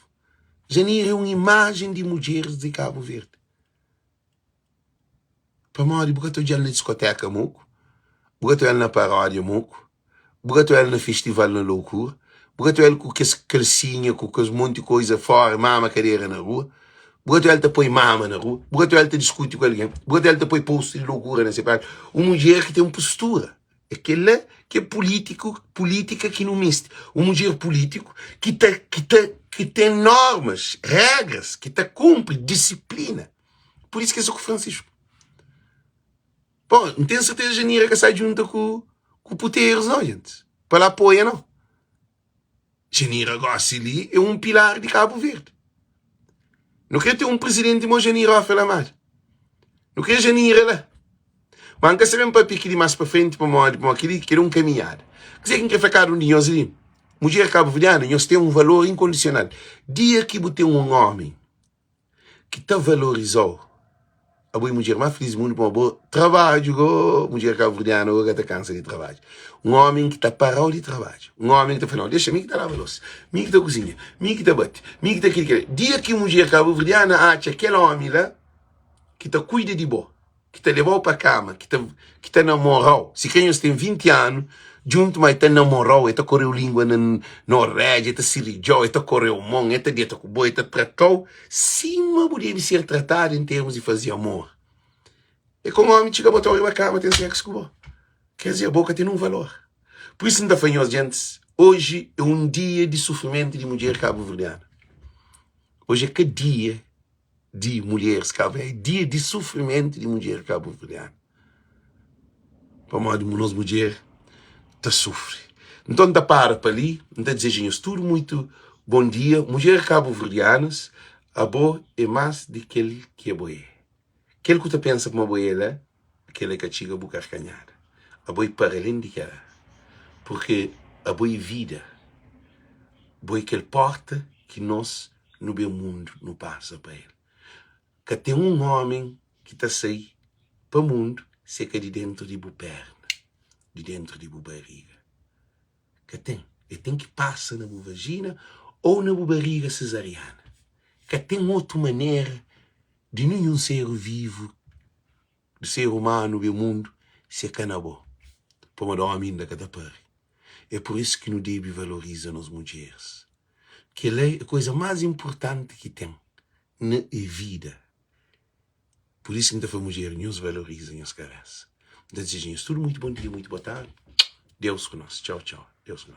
Janira é un imajen di mudjeris di Kabu Verdi. Pamodi bu ka ta odja-l na diskoteka moku, bu ka ta odja-l na paródia moku, bu ka ta odja-l na festival na loukura. Bu ka ta odja-l ku kes kalsinha, ku kes monti koza fora, mama kadera na rua. Bu ka ta odja-l ta poi mama na rua. Bu ka ta odja-l ta diskuti ku algen. Bu ka ta odja-l ta poi postu di lokura na se pájina. Un mudjer ki ten postura. É kel-la ki é pulítiku, pulítika ki nu meste. Un mudjer pulítiku ki ta, ki ta, ki ten normas, régras, ki ta kunpri, disiplina. Pur isu ki es ku Francisco. Bon, N ten serteza Janira ka sa djunta ku, ku puterus nau, gentis. Pa la apoia nau. Janira gosi li é un pilar di Kabu Verdi. Nu kre ten un prizidenti mo Janira Ofe Lamada. Nu kre Janira la. Ma N ka sa ben papia kili mas pa frenti pamodi pamodi kili kili é un kaminhada. Kuzê ki N kre fla kada un di nhos li? Mudjer kabuverdiana, nhos ten un valor inkondisional. Dia ki bu ten un omi ki ta valorizau abo é mudjer más feliz di mundu pamodi bo trabadju go mudjer kabuverdianu go ka ta kansa di trabadja un omi ki ta parau di trabadja un omi ki ta fla nau dexa mi ki ta laba losa mi ki ta kuzinha mi ki ta bati mi ki ta kili kila dia ki mudjer kabuverdiana atxa kel omi la ki ta kuida di bo ki ta lebau pa kama, ki ta ki ta namorau, si kre nhos ten 20 anu djuntu ma e ta namorau, e ta koreu lingua na na oredja, e ta siridjau, e ta koreu mon, e ta deta ku bo, e ta tratau sima bu debe ser tratadu en termus di faze amor. E komu omi txiga botau riba kama ten seksu ku bo, ker dizer bo ka ten un valor. Pur isu N ta fla nhos djentis, oji e un dia di sufrimentu di mudjer kabuverdiana. Oji e ka dia di mulheres kabu é dia di sufrimentu di mudjer kabuverdianu pamodi nos mudjer ta sufri nton ta para pa li n ta dizeja nhos tudu muitu bon dia mudjer kabuverdianas abo é mas di kel ki abo é kel ku ta pensa kuma bo é la kel é ka txiga bu karkanhada abo é para alén di kela purke abo é vida bo é kel porta ki nos Nu ben mundu nu pasa pa el. Ka ten un omen ki ta sai pa mundu si é ka di dentu di bu perna, di dentu di bu bariga. Ka ten. El ten ki pasa na bu vajina ou na bu bariga sezariana. Ka ten otu manera di ninhun ser vivu, di ser umanu ben mundu si é ka na bo. Pamodi omi inda ka ta pari. É pur isu ki nu debe valoriza nos mudjeris. Kel-la é kuza más inportanti ki ten na vida. Pur isu ki N ta fla mudjer, nhos valoriza nhos kabésa. N ta dizeja nhos tudu muitu bon dia, muitu boa tardi. Deus ku nos. Txau, txau. Deus ku nos.